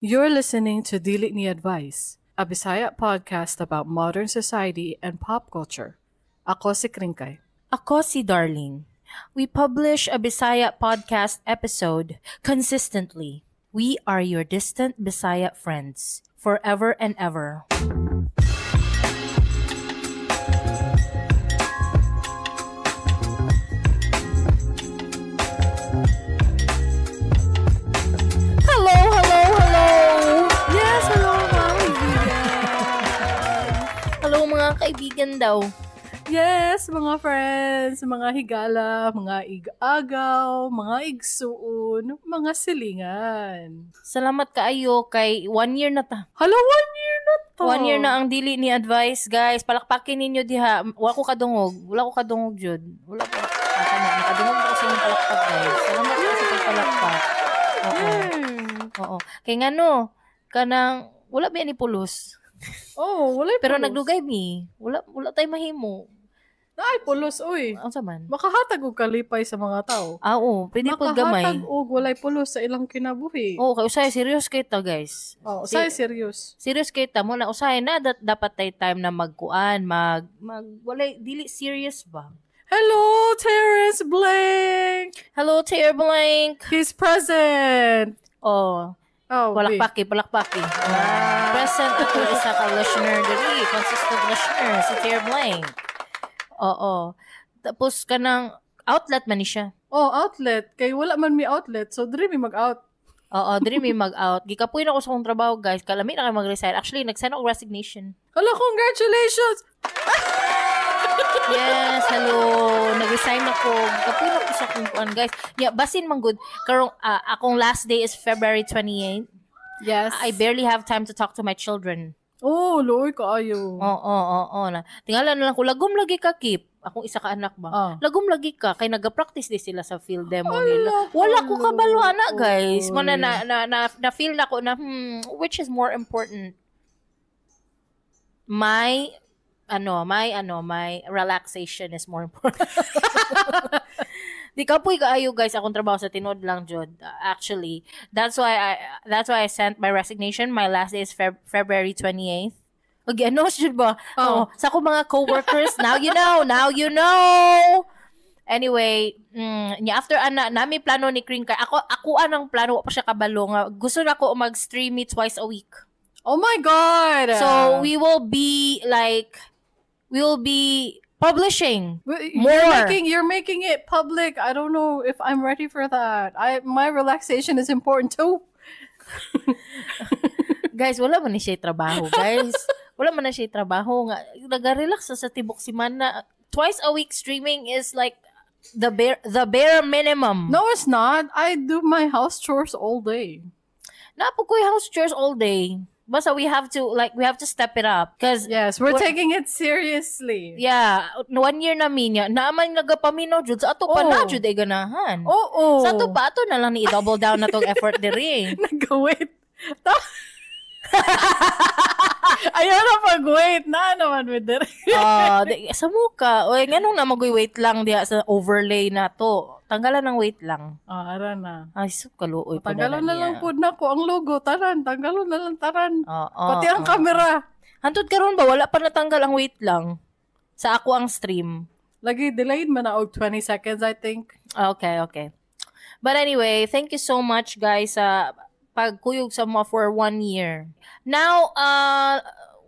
You're listening to Dili Ni Advice, a Bisaya podcast about modern society and pop culture. Ako si Kringkay. Ako si Darling. We publish a Bisaya podcast episode consistently. We are your distant Bisaya friends, forever and ever. Hello, hello, hello! Yes, hello mga kaibigan! Hello mga kaibigan daw. Yes, mga friends, mga higala, mga igagaw, mga igsuon, mga silingan. Salamat kaayo kay 1 year na ta. Hala, 1 year na to! 1 year na ang Dili Ni Advice, guys. Palakpakin ninyo diha. Wala ko kadungog. Wala ko kadungog, jud. Wala ko. Ah, nakadungog ko sa inyong palakpak, guys. Salamat ko sa pagpalakpak. Oo. Yay! Oo. Kay ngano, kanang wala ba ni pulos. Oh, wala. Pero nagdugay mi. Wala wala tay mahimo. Ay, pulos, uy. Unsa man? Makahatag og kalipay sa mga tao. Ah, oo, pwede pud gamay. Makahatag og walay pulos sa ilang kinabuhi. Oo, kay usahay serious kay ta, guys. Oh, usahay serious. Serious kay ta mo na usahay na dapat tay time na magkuan, mag mag walay dili serious ba? Hello, Terrence Blank! Hello, Terrence Blank. He's present! Oh, Oh, wait. palakpaki, palakpaki. Ah. Present ako isa ka listener diri, consistent listener si Terrence Blank. Oo. Tapos kanang outlet man ni siya. Oh, outlet. Kay wala man mi outlet, so diri mi mag-out. Oo, diri mi mag-out. Gikapoy na ko sa akong trabaho, guys. Kalami na kayo mag-resign. Actually, nag-sign ako resignation. Hala, congratulations! Yes, hello. Nag-resign ako. Gikapoy na ko sa akong kuan, guys. Yeah, basin man good. Karong akong last day is February 28. Yes. I barely have time to talk to my children. Oh, luoy kaayo. Oo, oo, oo. Na. Tingala na lang ko, lagom lagi ka, Kip. Akong isa ka anak ba? Ah. Lagom lagi ka. Kay nag-practice din sila sa field demo Ala, nila. Wala ko kabalo ana, guys. Oy. Muna na, na, na, na feel na ko na, which is more important? My relaxation is more important. Di ka po'y kaayo, guys, akong trabaho sa tinod lang jud. Actually, that's why I sent my resignation. My last day is February 28th. Okay, ano jud ba? Oh. Oh, sa akong mga coworkers, now you know, now you know. Anyway, nya after ana nami plano ni Kring kay ako anang plano, wa pa siya kabalo nga gusto na ko mag-stream me twice a week. Oh my God! So we will be publishing You're more. making it public. I don't know if I'm ready for that. I my relaxation is important too. Guys, wala man ni siya trabaho, guys. Wala man na siya trabaho nga naga-relax sa tibok semana. Twice a week streaming is like the bare minimum. No, it's not. I do my house chores all day. Naa po ko'y house chores all day. Basta we have to step it up cause Yes, we're taking it seriously. Yeah, 1 year na mi niya. Naaman nagapaminaw jud sa ato pa Oh. na jud ay ganahan. Oo. Sa ato pa ato na lang ni i-double down na tong effort diri. Nag-wait. Ayaw na pag-wait. Na naman with it. Ah, sa muka. Oy, nganong na magoy wait lang diha sa overlay na to. Tanggalan ng wait lang. Ah, ara na. Ay, sup kaluoy po Tanggalon na lang niya. po na ko ang logo. Taran, tanggalon na lang taran. Oo, Pati ang oo. camera. Hantod karon ba wala pa natanggal ang wait lang sa ako ang stream. Lagi, delayed man na og 20 seconds, I think. Okay. But anyway, thank you so much, guys, sa pagkuyog sa mo for 1 year. Now,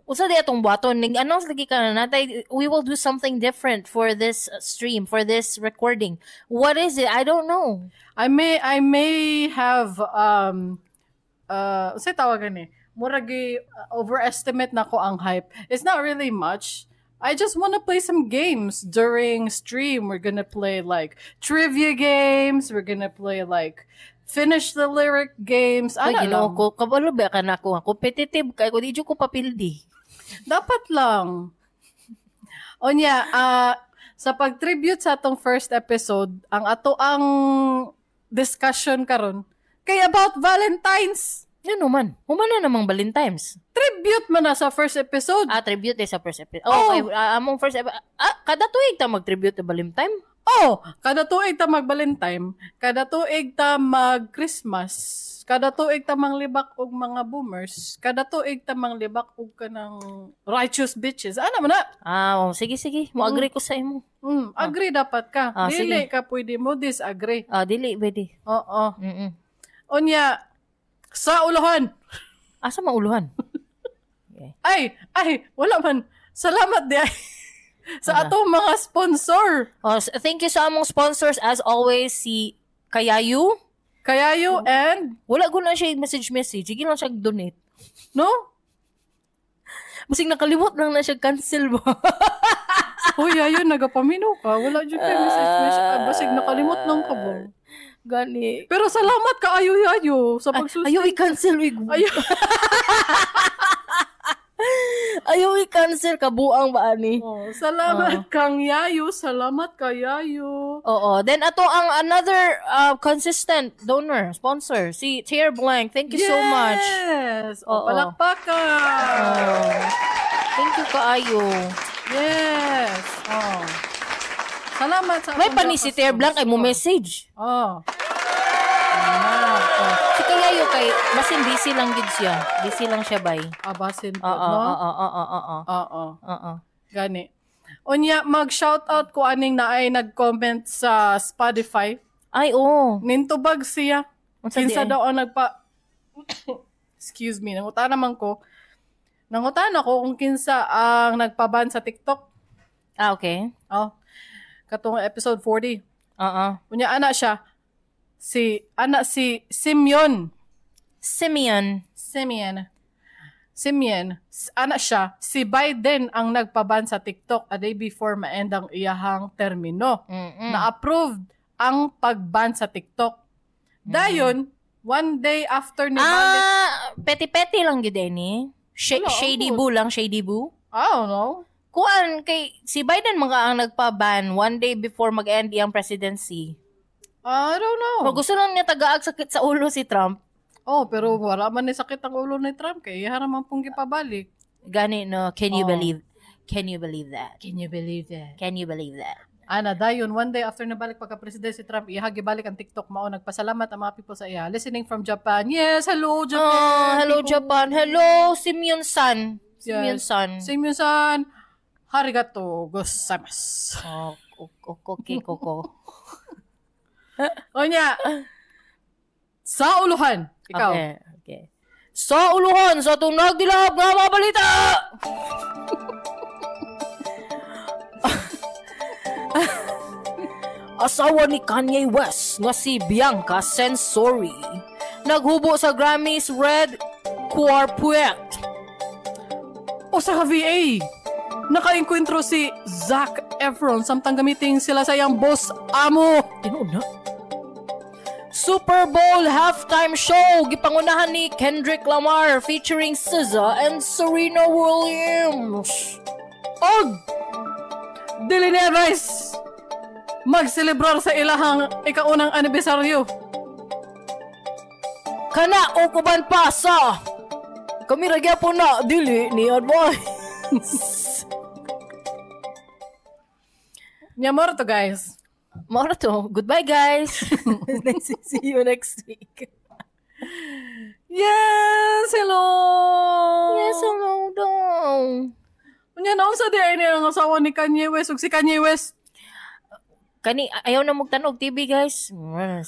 usa di atong buhaton, nag-announce lagi ka na natay, we will do something different for this stream, for this recording. What is it? I don't know. I may have unsay tawagan ni? Murag overestimate na ko ang hype. It's not really much. I just want to play some games during stream. We're gonna play like trivia games. We're gonna play like finish the lyric games. Ay, Ano Ginoo lang. ko, kabalo ba ka na ako? Competitive kay ko, di jud ko papildi. Dapat lang. Onya, sa pag-tribute sa atong first episode, ang ato ang discussion karon kay about Valentine's. Ano man? Human na namang Valentine's. Tribute man na sa first episode. Ah, tribute eh sa first episode. Oh. Oh, okay. Among first episode. Ah, kada tuig ta mag-tribute to Valentine. Oh, kada tuig ta mag-Valentine, kada tuig ta mag-Christmas, kada tuig ta manglibak og mga boomers, kada tuig ta manglibak og kanang righteous bitches. Ano man na? Ah, oh, sige sige, mo agree ko sa imo. Agree dapat ka. Ah, dili sige. Ka pwede mo disagree. Ah, dili pwede. Oo. Unya sa uluhan. Asa mauluhan? Okay. Ay, wala man. Salamat di ay. Sa atong mga sponsor. Oh, thank you sa among sponsors as always, si Kayayu. Kayayu and wala ko na siya message. Sige lang siya donate. No? Masig nakalimot lang na siya cancel ba. Uy, ayun, nagapamino ka. Wala dyan kayo message. Basig nakalimot lang ka ba? Gani. Pero salamat ka, ayo sa pagsusunod. Ayaw i-cancel. Ayaw. Ayaw i-cancel. Kabuang ba, ani? Oh, salamat kang Yayo. Salamat kay Yayo. Oo. Then, ato ang another consistent donor, sponsor, si Chair Blank. Thank you so much. Yes. Oo. O, palakpakan. Oh. Thank you kaayo. Yes. Oh. Salamat sa May atong pani si Chair Blank ay mo message. Oh. Oh. Si Kayayo kay basin busy lang gid siya. Busy lang siya bay. Ah, basin po, Oo, no? oo. Oo. Oo. Gani. Unya, mag-shoutout ko aning naay nag-comment sa Spotify. Ay, oo. Nintubag siya. Unsa di Kinsa ay? daw ang nagpa... Excuse me. Nangutan naman ko. Nangutan ako kung kinsa ang nagpaban sa TikTok. Ah, okay. Oh. Katong episode 40. Oo. Unya, ana siya. Si Simeon. Simeon. Simeon. Ana siya, si Biden ang nagpaban sa TikTok a day before ma-end ang iyahang termino. Na-approved ang pagban sa TikTok. Dayon, one day after ni balik. Ah, peti-peti lang gyud ni. Shady ambot. boo lang, shady boo. I don't know. Kuan kay si Biden mga ang nagpaban one day before mag-end iyang presidency. I don't know. Pero gusto lang niya tagaag sakit sa ulo si Trump. Oh, pero wala man ni sakit ang ulo ni Trump kay iya raman pong gipabalik. Gani no, can you Oh. believe? Can you believe that? Can you believe that? Can you believe that? Ana, dayon, one day after nabalik pagka-president si Trump, iha gibalik ang TikTok mao nagpasalamat ang mga people sa iya. Listening from Japan. Yes, hello Japan. Oh, hello people. Japan. Hello Simeon San. Simeon Yes. San. Simeon San. Arigato gozaimasu. Oh, okay, koko. Onya, sa uluhan. Ikaw. Okay. Sa uluhan, sa itong nagdilab nga mga balita! Asawa ni Kanye West nga si Bianca Censori naghubo sa Grammys Red Carpet. O sa VA, nakaengkwentro si Zac Efron samtang gamitin sila sa iyang boss amo. Tinuod na. Super Bowl halftime show gipangunahan ni Kendrick Lamar featuring SZA and Serena Williams. Og dili ni advice magselebrar sa ilahang ikaunang anibersaryo. Kana o kuban pa sa kami ra gyapon na dili ni advice. Nyamor to, guys. Mao to. Goodbye, guys. Nice to see you next week. Yes, hello. Yes, hello daw. Unya na unsa di ay ni ang asawa ni Kanye West ug si Kanye West. Kani ayaw na magtanog TV, guys.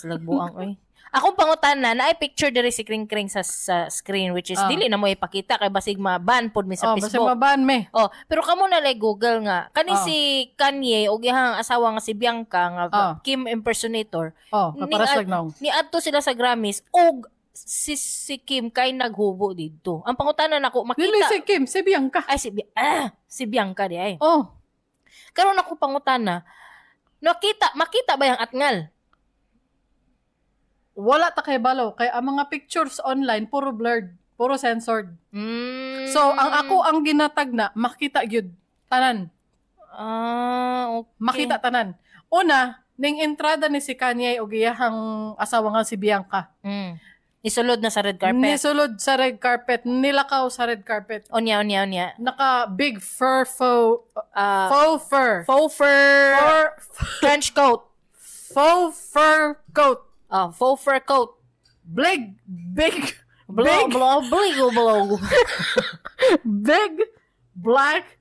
Silagbuang oy. Akong pangutana na ay picture diri si Kring Kring sa screen, which is dili na mo ipakita kay basig ma-ban pod mi sa Oh, basta Facebook. maban me. Oh, pero kamo na like Google nga. Kani si Kanye og iyang asawa nga si Bianca nga Kim impersonator. Oh, kaparas lang naong. Niadto sila sa Grammys og si Kim kay naghubo didto. Ang pangutana nako makita Dili si Kim, si Bianca. Ay si Bianca di ay. Oh, Karon ako pangutana, nakita makita ba yang atngal? Wala ta kay balo kay ang mga pictures online puro blurred, puro censored. So ang ako ang ginatag na makita gyud tanan. Ah, okay. Makita tanan. Una, ning entrada ni si Kanye og iyahang asawa nga si Bianca. Nisulod na sa red carpet. Nisulod sa red carpet, nilakaw sa red carpet. Unya, unya, unya. Naka big fur faux faux fur. Faux fur Fur, trench coat. Faux fur coat. Oh, faux fur coat. Big, big, Blow, big, blow, blow, blow. Big black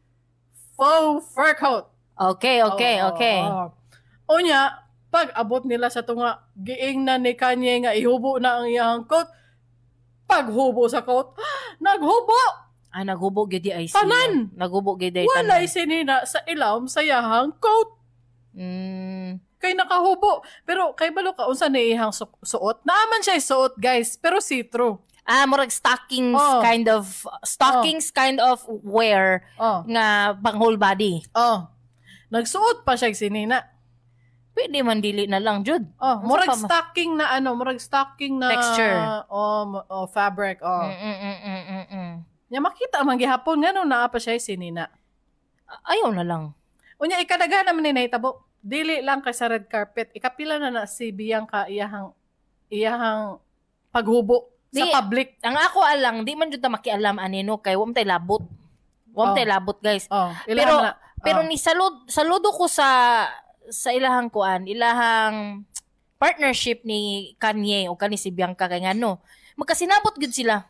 faux fur coat. Okay. Oo. Unya, pag abot nila sa tunga, giing na ni Kanye nga ihubo na ang iyang coat. Paghubo sa coat, naghubo! Ah, naghubo gyud di ay siya. Tanan! Naghubo gyud ay Walay tanan. sinina sa ilawom sa iyahang coat. Kay nakahubo. Pero kay balo ka unsa ni iyang suot. Naaman siya suot, guys, pero see-through. Ah, murag stockings Oh. kind of stockings kind of wear nga pang whole body. Oh. Nagsuot pa siya sinina. Pwede man dili na lang jud. Oh, Unsa murag pa ma- stocking na ano, murag stocking na Texture. Oh, oh, fabric, oh. Nya makita man gihapon ngano naa pa siya sinina. Ayaw na lang. Unya ikadaghan naman ni nahitabo. Dili lang kay sa red carpet. Ikapila na na si Bianca iyahang iyahang paghubo sa Di- public. Ang ako alang, di man jud ta makialam ani no kay wa man tay labot. Wa man tay labot, guys. Oh, ilahan Pero- na. Pero ni saludo ko sa ilahang kuan, ilahang partnership ni Kanye o kani si Bianca kay ngano. Magkasinabot gyud sila.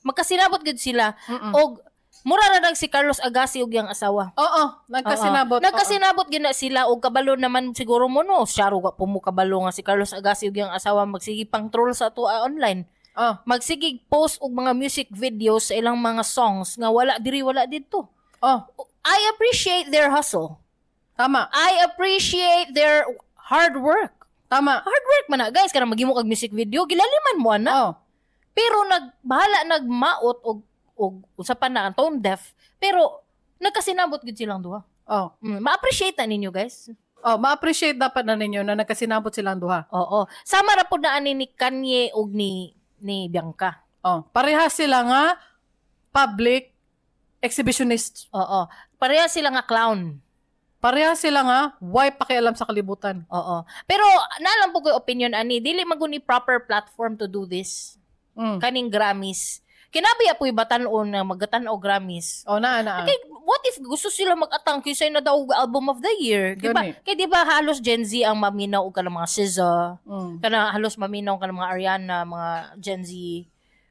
Magkasinabot gyud sila og mura ra nag si Carlos Agassi og iyang asawa. Oo, nagkasinabot. Oo. Nagkasinabot gyud na sila og kabalo naman siguro mo no. Siya wa po mo kabalo nga si Carlos Agassi ug iyang asawa magsige pang troll sa ato online. Oo. Magsige post og mga music videos sa ilang mga songs nga wala diri wala didto. Oh, I appreciate their hustle. Tama. I appreciate their hard work. Tama. Hard work man na, guys, kanang maghimo kag music video, gilaliman mo ana. Oh. Pero nagbahala nagmaot og usa pa na ang tone deaf, pero nagkasinabot gid silang duha. Oh. Ma-appreciate na ninyo, guys. Oh, ma-appreciate dapat na ninyo na nagkasinabot silang duha. Oo. Sama ra pud na ani ni Kanye og ni Bianca. Oh, pareha sila nga public exhibitionist. Oo. Pareha sila nga clown. Pareha sila nga why pakialam sa kalibutan. Oo. Pero naalam po ko yung opinion ani, dili man gud ni proper platform to do this. Kaning Grammys. Kinabi po batan-on na magatan-o Grammys. Oh, naa naa. Kay what if gusto sila mag-atang kinsay na daw og album of the year? Di ba? Gani. Kay di ba halos Gen Z ang maminaw og kanang mga SZA, kana halos maminaw kanang mga Ariana, mga Gen Z.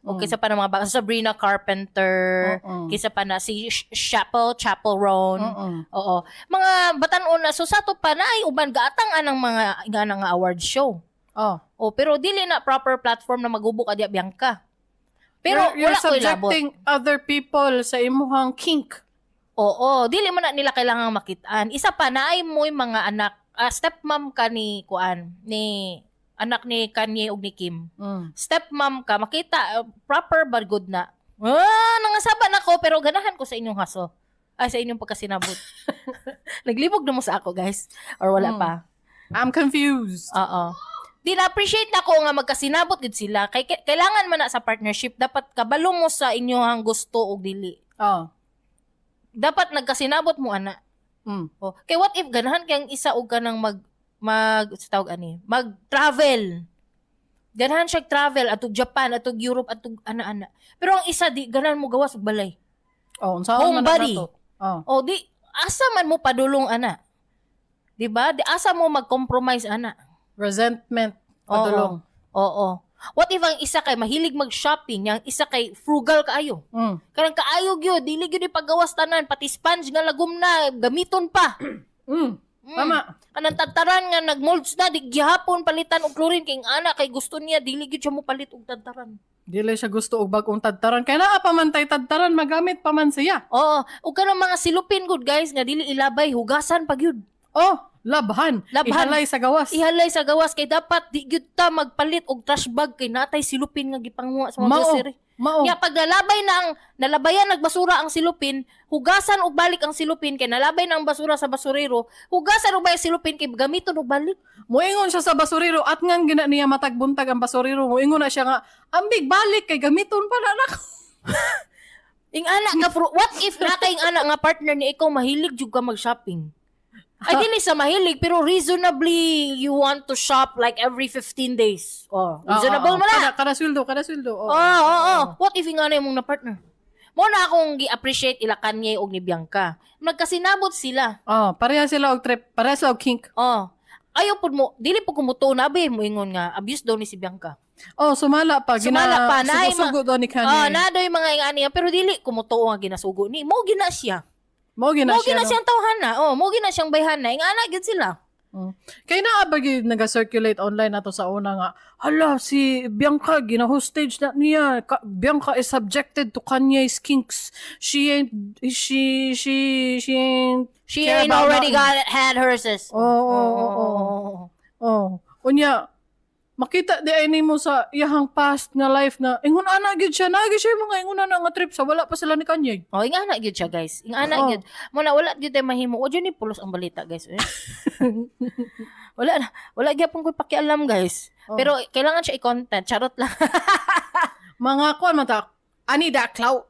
O kaysa pa ng mga Sabrina Carpenter, kaysa pa na si Chappell Roan. Oo. Mga batan-on na so sa ato pa na ay uban gaatang anang mga ingana nga award show. Oh. O pero dili na proper platform na magubo ka diya, Bianca. Pero you're wala ko'y labot. Subjecting other people sa imuhang kink. Oo, dili man na nila kailangang makitaan. Isa pa na ay mo'y mga anak, stepmom ka ni kuan, ni anak ni Kanye ug ni Kim. Stepmom ka, makita proper but good na. Ah, nangasaba na ko pero ganahan ko sa inyong haso. Ay, sa inyong pagkasinabot. Naglibog na mo sa ako, guys. Or wala pa. I'm confused. Oo. Di na-appreciate na ko nga magkasinabot gid sila. Kay kailangan man na sa partnership, dapat kabalo mo sa inyong gusto og dili. Oh. Dapat nagkasinabot mo ana. Oh. Kay what if ganahan kayang isa og kanang mag mag sa tawag ani, mag-travel. Ganahan siya travel atog Japan, atog Europe, atog ana-ana. Pero ang isa di ganahan mo gawas og balay. Oh, unsaon man na Homebody. nato? Oh. Oh, di asa man mo padulong ana. Di ba? Di asa mo mag-compromise ana. Resentment padulong. Oo. What if ang isa kay mahilig mag-shopping, yang isa kay frugal kaayo? Kanang kaayo gyud, dili gyud ipagawas tanan, pati sponge nga lagom na, gamiton pa. Tama. Kanang tadtaran nga nagmolds na, di gihapon palitan og chlorine kay ang ana kay gusto niya dili gyud siya mo palit og tadtaran. Dili siya gusto og bag-ong tadtaran. Kay naa pa man tay tadtaran, magamit pa man siya. Oo, ug kanang mga silupin gud guys nga dili ilabay, hugasan pa gyud. Oh, labhan. Labhan. Ihalay sa gawas. Ihalay sa gawas kay dapat di gyud ta magpalit og trash bag kay natay silupin nga gipanguha sa mga Mao. grocery. Mao. Nya pag nalabay na ang nalabayan nagbasura ang silupin, hugasan og balik ang silupin kay nalabay na ang basura sa basurero, hugasan og balik ang silupin kay gamiton og balik. Moingon siya sa basurero at ngang gina niya matagbuntag ang basurero. Moingon na siya nga, ambig balik kay gamiton pa na nako. Ing ana ka what if na kay ana nga partner ni ikaw mahilig jud ka mag-shopping? Ay, dili sa mahilig, pero reasonably, you want to shop like every 15 days. Oh, reasonable mo na. Kada sweldo, kada sweldo. Oo, oh. What if nga na imong na partner? Mo na akong gi-appreciate ila Kanye og ni Bianca. Nagkasinabot sila. Oh, pareha sila og trip, pareha sila og kink. Oh. Ayaw pud mo, dili pud kumutuo na be mo ingon nga abuse daw ni si Bianca. Oh, sumala pa. Sumala pa, naay Sugo daw ni Kanye. Oh, na daw yung mga ingani pero dili kumutuo nga ginasugo ni. Mo gina siya. Mo gina Mo siya. gina No? siyang tawhana. Oh, mo gina siyang bayhana. Ingana gid sila. Kay naa ba gyud naga-circulate online nato sa una nga, hala, si Bianca gina-hostage na niya. Bianca is subjected to Kanye's kinks. She ain't she ain't She care ain't about already nothing. got it, had hers. Oo. Oh. Unya, makita di ay nimo sa iyahang past nga life na ingon ana gyud siya, naa gyud siya mga ingon ana nga trip sa wala pa sila ni Kanye. Oh, ingana gyud siya, guys. Ingana Oo. gyud. Mo na wala gyud tay mahimo. O ni pulos ang balita, guys. Eh. Wala na. Wala gyapon ko pakialam, guys. Oh. Pero kailangan siya i-content. Charot lang. Mga kuan man ta, ani da clout.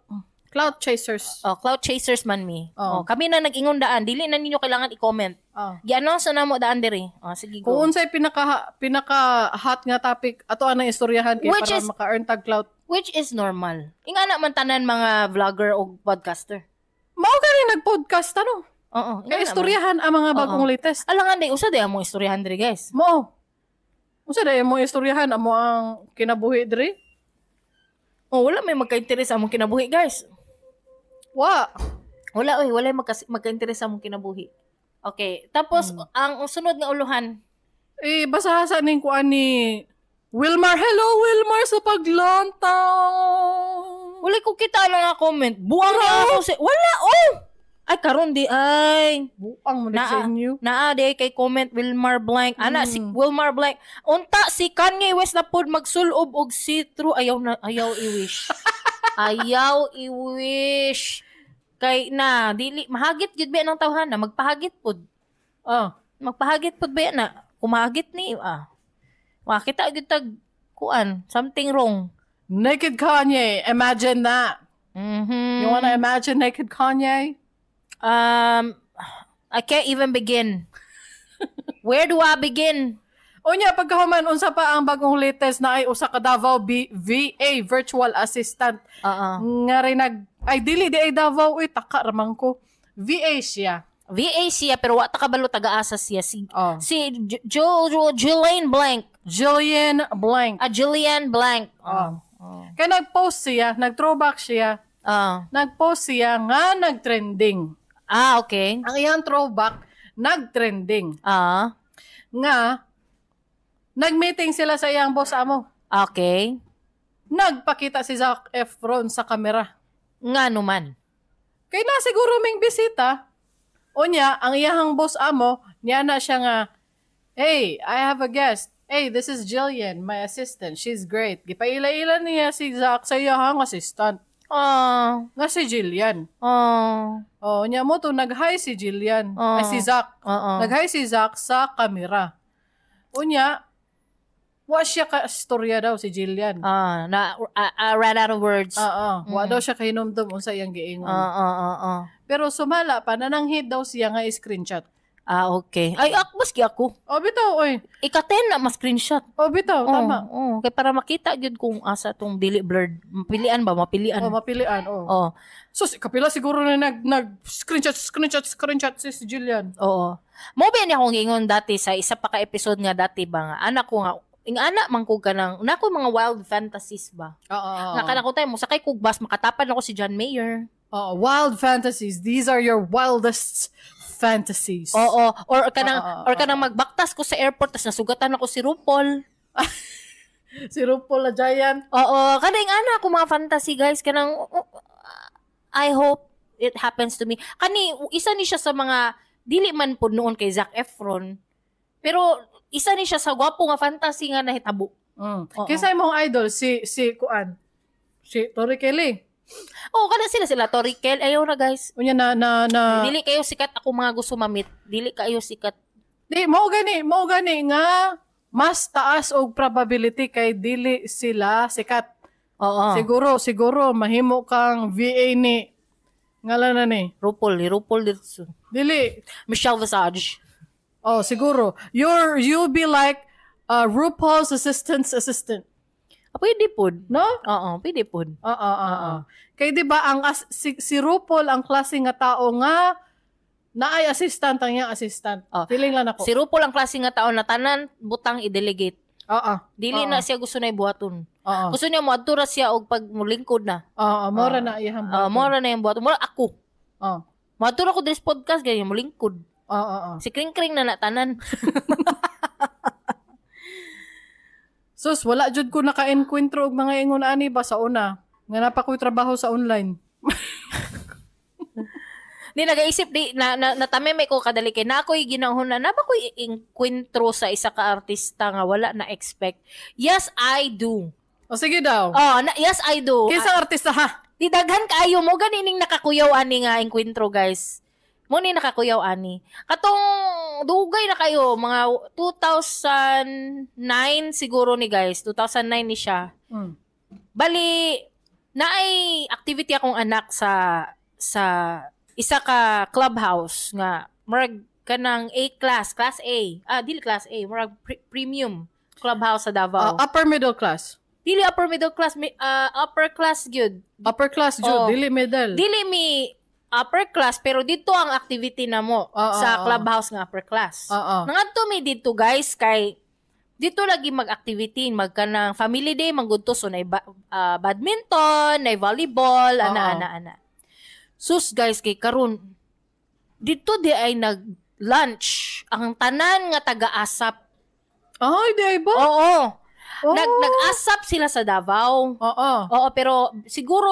Clout chasers. Oh, clout chasers man mi. Oh. Oh, kami na nag-ingon daan. Dili na ninyo kailangan i-comment. Oh. Gi-announce na namo daan diri. Oh, sige go. Kung unsay pinaka pinaka hot nga topic ato anang istoryahan kay Which para maka-earn tag clout. Which is normal. Ingana man tanan mga vlogger o podcaster. Mao gani nag-podcast ano? Oo. Kay Ingana man. istoryahan ang mga bagong latest. Alangan day usa day among istoryahan diri, guys. Mao. Unsa day mo istoryahan amo ang kinabuhi diri? Oh, wala may magka-interes sa among kinabuhi, guys. Wa. Wala oy, wala magka-interes sa among kinabuhi. Okay, tapos ang sunod nga uluhan. Eh basaha sa ning kuan ni Wilmar. Hello Wilmar sa paglantaw. Wala ko kita lang nga comment. Buang na ako si wala oh. Ay karon di ay. Buang mo Naa. sa inyo. Naa di ay kay comment Wilmar blank. Ana si Wilmar blank. Unta si Kanye West na pod magsulob og see-through ayaw na ayaw i-wish. Ayaw i-wish. Kay na dili mahagit gyud ba ng tawhana magpahagit pod. Ah. Magpahagit pod ba na? Kumahagit ni ah. Makita gyud tag kuan, something wrong. Naked Kanye, imagine that. You wanna imagine naked Kanye? I can't even begin. Where do I begin? Unya, pagkahuman, unsa pa ang bagong latest na ay usa ka Davao VA, virtual assistant. Oo. Nga rin ay dili di ay Davao, uy, taka ramang ko. VA siya. VA siya pero wa ta kabalo taga-asa siya si Oh. si Jillian Blank. Jillian Blank. Ah, Jillian Blank. Oh. Kaya nag-post siya, nag-throwback siya. Nag-post siya nga nag-trending. Ah, okay. Ang iyang throwback, nag-trending. Nga, nag-meeting sila sa iyang boss amo. Okay. Nagpakita si Zac Efron sa kamera. Nga numan. Kaya na siguro ming bisita. Unya, ang iyahang boss amo, niya na siya nga, "Hey, I have a guest. Hey, this is Jillian, my assistant. She's great." Gipaila-ila niya si Zac sa iyahang assistant. Nga si Jillian. Oh, niya mo to, nag-hi si Jillian. Ay, si Zac. Nag-hi si Zac sa kamera. Unya, wa siya ka istorya daw si Jillian. Ah, na I ran out of words. Oo. Wa daw siya kahinumdum unsa iyang giingon. Pero sumala pa, nananghid daw siya nga screenshot. Ah, okay. Ay, maski ako. O bitaw, oy. Ika-10 na ma-screenshot. O bitaw, tama. Oh, kay para makita gyud kung asa tong dili blurred. Mapilian ba? Mapilian. O, mapilian, o. Oh. So, kapila siguro na nag screenshot, screenshot, screenshot si Jillian. Oo. Mo ba niya akong ingon dati sa isa pa ka episode nga dati ba nga anak ko nga ing anak man ko kanang na ko mga wild fantasies ba. Oo. Nga kanang ko tayo mo sakay kog bus makatapan ako si John Mayer. Oo, wild fantasies. These are your wildest fantasies. Oo, or kanang Oo, or kanang magbaktas ko sa airport tas nasugatan ako si RuPaul. Si RuPaul na giant. Oo, kanang anak ko mga fantasy guys kanang oh, I hope it happens to me. Kani isa ni siya sa mga dili man pud noon kay Zac Efron. Pero isa ni siya sa gwapo nga fantasy nga nahitabo. Oo. Kaysa imong idol si si kuan. Si Tori Kelly. Oo, kana sila sila Tori Kel. Ayaw na guys. Unya na na na Dili kayo sikat ako mga gusto mamit. Dili kayo sikat. Di mao gani nga mas taas og probability kay dili sila sikat. Oo. Siguro siguro mahimo kang VA ni Ngalan na ni. RuPaul, RuPaul dito. Dili. Michelle Visage. Oh, siguro. You'll be like RuPaul's assistant's assistant. Ah, pwede pod. No? Oo, pwede pod. Oo. Kay di ba ang si RuPaul ang klase nga tao nga naay assistant ang iyang assistant. Oh. Feeling lang ako. Si RuPaul ang klase nga tao na tanan butang i-delegate. Oo. Dili na siya gusto na ibuhaton. Oo. Gusto niya moadto ra siya og pag mulingkod na. Oo, mora na iyang Ah, mora na yung buhaton. Mora ako. Oo. Moadto ra ko diri sa podcast ganyan mulingkod. Oo. Si Kring Kring na natanan. Sus, wala jud ko naka-enkwentro og mga ingon ani ba sa una. Nga napa ko'y trabaho sa online. Di nagaisip di na, na natami may ko kadali kay na ako'y ginahon na na ba ko'y enkwentro sa isa ka artista nga wala na expect. Yes, I do. O sige daw. Oh, na, yes I do. Kinsa artista ha? Di daghan kaayo mo ganining nakakuyaw ani nga enkwentro, guys. Mo ni nakakuyaw ani. Katong dugay na kayo mga 2009 siguro ni guys, 2009 ni siya. Mm. Bali naay activity akong anak sa isa ka clubhouse nga murag kanang A class, class A. Ah, dili class A, murag premium clubhouse sa Davao. Upper middle class. Dili upper middle class, upper class gyud. Upper class jud, Oh. dili middle. Dili mi upper class pero dito ang activity na mo sa clubhouse nga upper class. Oo. Nangadto mi dito guys kay dito lagi mag-activity, magkanang family day manggud to, so nay badminton, nay volleyball, ana ana ana. Sus guys kay karon dito di ay nag-lunch ang tanan nga taga-ASAP. Ay, di ay ba? Oo. Oh. Nag-ASAP sila sa Davao. Oo. Oo, pero siguro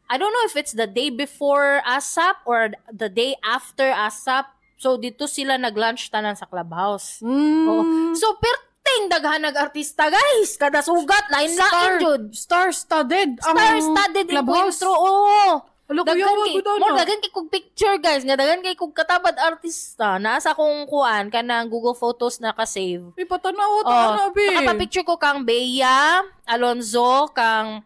I don't know if it's the day before ASAP or the day after ASAP. So dito sila nag-lunch tanan sa clubhouse. Mm. Oo. So perting daghan nag-artista guys, kada sugat lain-lain jud. Star-studded. Star-studded clubhouse. encuentro. Oo. Alo, kuya, Daghan wag kay, ko daw mo na. daghan kay kog picture guys, nga daghan kay kog katabad artista. Nasa akong kuan kanang Google Photos naka-save. Uy, patanaw, Oh, tanaw, be. nakapapicture ko kang Bea Alonzo, kang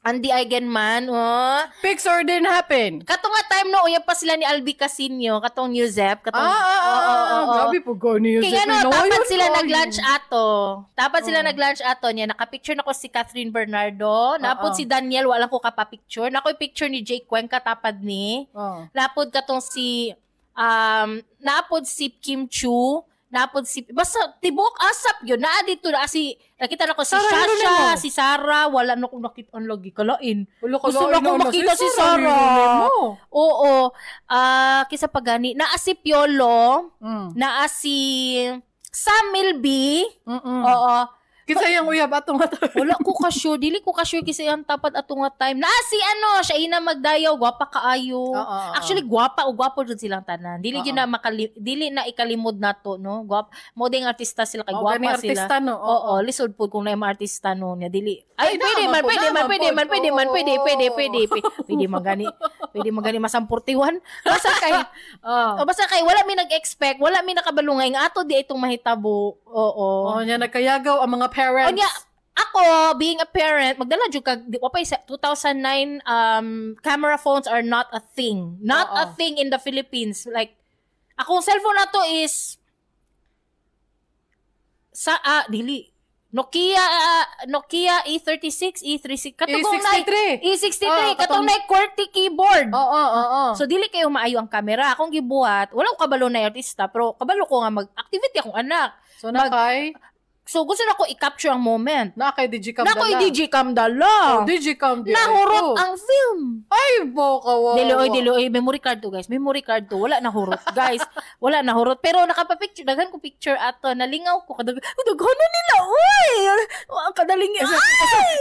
Andy Eigenman, oh. Pics or didn't happen. Kato nga time no, uyab pa sila ni Albi Casino, katong New Zep, katong Oo. Grabe po ko ni Kaya ano, dapat sila nag-lunch ato. Dapat sila Oo. nag-lunch ato niya. Nakapicture na ko si Catherine Bernardo. Napod Oo. si Daniel, wala ko kapapicture. Nakoy picture ni Jake Cuenca tapad ni. Oh. Napod katong si napod si Kim Chu. Napod si basta tibok ASAP yun. Naa dito na si nakita na ko si Sarah Shasha, Geronimo. si Sarah, wala na ko nakita ang lagi kalain. Ulo ko Gusto na ko makita si Sarah. Oo. Ah, kisa pagani naa si Piolo, naa si Sam Milby. Mm-mm. Oo. Kinsa yung uyab atong ato? Wala ko ka sure, dili ko ka sure kasi ang tapat ato nga time. Naa si ano, siya ina magdayaw, gwapa kaayo. Oo, oo. Actually gwapa o gwapo jud silang tanan. Dili Oo. gyud na dili na ikalimod nato no. Gwap mo ding artista sila kay Oh, gwapa ganing sila. artista no. Oo, lisod pud kung na yung artista no niya dili. Ay, Ay, pwede naman man, po, pwede man, naman pwede po. man, pwede man, pwede, Oo. pwede, pwede, pwede, pwede man gani. Pwede man gani masang 41. Basta kay Oh. o, basta kay wala mi nag-expect, wala mi nakabalungay nga ato di itong mahitabo. Oo. Oh, niya nagkayagaw ang mga parents. Onya, ako being a parent, magdala jud kag di wa pa sa 2009 camera phones are not a thing. Not Oo. a thing in the Philippines. Like akong cellphone na to is sa dili Nokia Nokia E36, E36 katong E63. E63 Oh, katong katong- na QWERTY keyboard. Oo, oo, oo. So dili kayo maayo ang kamera. Akong gibuhat, wala ko kabalo na artista, pero kabalo ko nga mag-activity akong anak. So nakay So gusto na ko i-capture ang moment. nakay digicam Nako dala. i-digicam dala. Oh, digicam di. Nahurot Oh. ang film. Ay, bo kawawa. Dili oy, dili oy, memory card to guys. Memory card to. Wala nahurot, guys. Wala nahurot. Pero nakapa-picture, daghan ko picture ato. Nalingaw ko kadag. Daghan na nila, oy. Ang kadaling.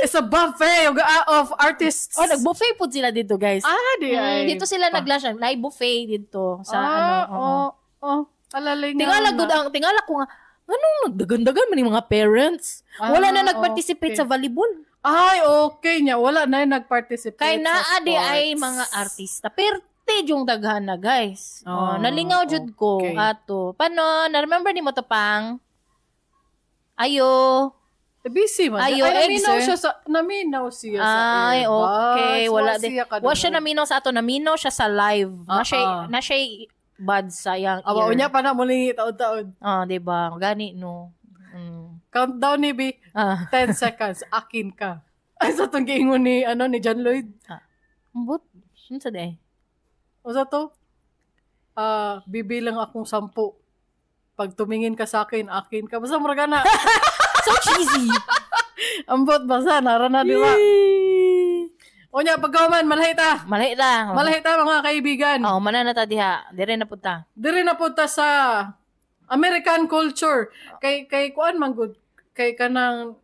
It's a buffet of artists. Oh, nag-buffet po sila dito, guys. Ah, di ay. Dito sila nag-lunch, na buffet dito sa ano. Oo. Oh, oh. Alaling Tingala gud ang tingala ko nga anong nagdagandagan man yung mga parents. Wala na Ah, nag-participate okay. sa volleyball. Ay, okay niya. Wala na yung nag-participate Kay sa naa di ay sports. mga artista. Perte yung daghan na, guys. Oh, Ah, nalingaw jud ko okay. ato. Paano na-remember ni mo to pang? Ayo. Eh, busy man. Ay, your Ay, eggs, naminaw sir. Siya sa naminaw siya sa Ay, okay. earbuds. Wala Wa din. siya Wa siya naminaw sa ato, naminaw siya sa live. Na siya, na siya buds sa iyang Awa, ear. unya pa na muli taon-taon. Ah, di ba? Gani, no. Countdown ni B. 10 seconds. Akin ka. Ay, sa itong giingon ni, ano, ni John Lloyd. But, unsa day? O sa to? Ah, bibilang akong 10. Pag tumingin ka sa akin, akin ka. Basta mura ka na. So cheesy. Ambot, basta. Nara na, di ba? Unya, pagkaman, malahi ta. Malahi ta. Malahi ta, mga kaibigan. Oh, mana na ta diha. Dire na punta. Diri na punta sa American culture. Kay kuan man gud kay kanang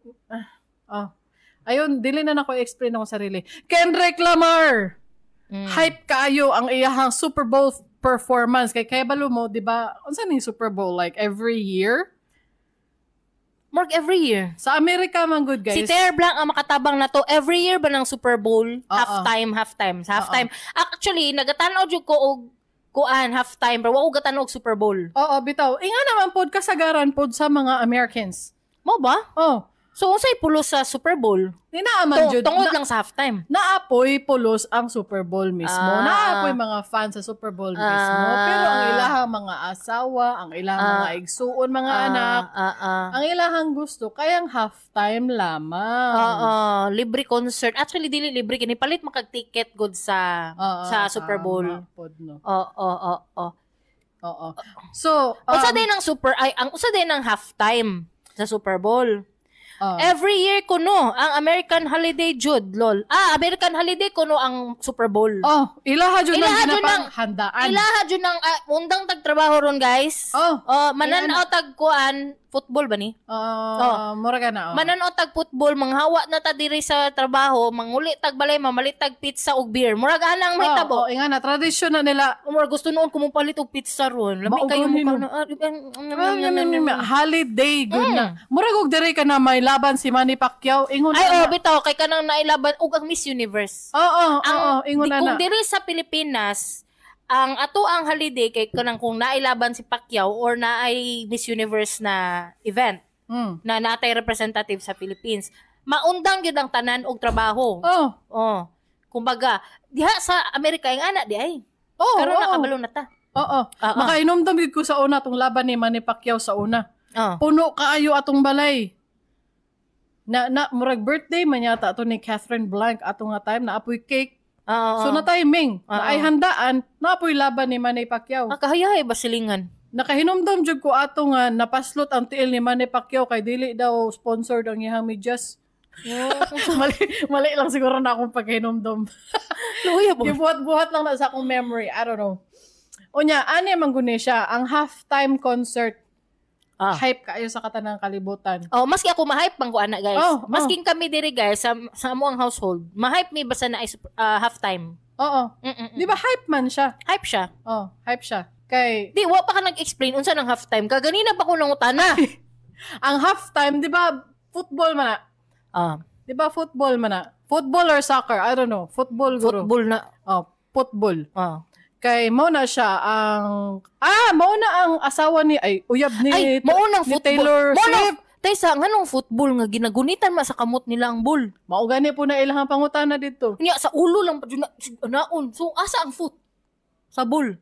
ayun, dili na nako i-explain akong sarili. Kendrick Lamar. Hype kaayo ang iyahang Super Bowl performance kay balo mo, di ba? Unsa ning Super Bowl like every year? Mark every year. Sa Amerika man good, guys. Si Ter Blanc ang makatabang na to every year ba ng Super Bowl? Halftime, halftime, sa halftime. Actually, nagatanaw jud ko og kuan halftime pero wa ko gatanaw og Super Bowl. Oo, bitaw. Inga naman pod kasagaran pod sa mga Americans. Mo ba? Oh, So unsay pulos sa Super Bowl? di naaman jud. Tungod lang sa halftime. Naapoy pulos ang Super Bowl mismo. Naapoy mga fans sa Super Bowl mismo. Pero ang ilahang mga asawa, ang ilahang mga igsuon, mga anak, ang ilahang gusto, kayang halftime lamang. Oo, libre concert. Actually dili libre kini palit makag-ticket good sa sa Super Bowl. Tama pod, no? Oo, oo, oo. Oo. So, Usa din ang super ay ang usa din ang halftime sa Super Bowl. Every year kuno ang American holiday jud lol. Ah, American holiday kuno ang Super Bowl. Oh, ilaha jud Ilaha ang jud ginapang handaan. Ilaha jud ang undang tagtrabaho ron guys. Oh, Oh, manan-aw tag kuan football ba ni? Mura ka na. Oh. Manan-aw tag football, manghawa na ta diri sa trabaho, manguli tag balay, mamalit tag pizza ug beer. Murag anang may tabo. Oh, inga na tradisyon na nila. Murag gusto noon kumupalit og pizza ron. Lami kayo Maugaw mo nino. na. Holiday good na. Murag og diri ka na may laban si Manny Pacquiao. Ingon Ay, na. oh, bitaw kay kanang nailaban ug ang Miss Universe. Oo, Ang, oo, ingon na kung na. diri sa Pilipinas, ang ato ang holiday kay kanang kung nailaban si Pacquiao or naay Miss Universe na event na natay representative sa Philippines, maundang gyud ang tanan og trabaho. Oh. Oh. Kumbaga, diha sa Amerika ang ana di ay. Oh, Karon oo. nakabalo na ta. Oo. Makainomdom gyud ko sa una tong laban ni Manny Pacquiao sa una. Oh. Puno kaayo atong balay. Na na murag birthday man yata ato ni Catherine Blanc ato nga time na apoy cake. Oo. So na timing, Oo. na ay handaan, na apoy laban ni Manny Pacquiao. Ah, kahayahay ba silingan? Nakahinumdom jud ko ato nga napaslot ang tiil ni Manny Pacquiao kay dili daw sponsored ang iyang medyas. Mali, mali lang siguro na akong paghinumdom. Luya po. Gibuhat-buhat lang na sa akong memory. I don't know. Unya, ani man guni siya, ang halftime concert. Hype kaayo sa katanang kalibutan. Oh, maski ako ma-hype bang ko ana guys. Oh, Maski kami diri guys sa amo ang household, ma-hype mi basta na ay halftime. Oo. Di ba hype man siya? Hype siya. Oh, hype siya. Kay Di wa pa ka nag-explain unsa nang halftime. Kaganina pa ko nangutana. Ang halftime, di ba football man na? Di ba football man na? Football or soccer? I don't know. Football guro. Football na. Oh, football. Kay mao na siya ang mao na ang asawa ni ay uyab ni Ay, mao nang ni football. Taylor Mao nang- Swift. Taysa, nganong football nga ginagunitan man sa kamot nila ang ball. Mao gani po na ilang pangutana dito. Nya sa ulo lang pa jud na naon. So asa ang foot? Sa ball.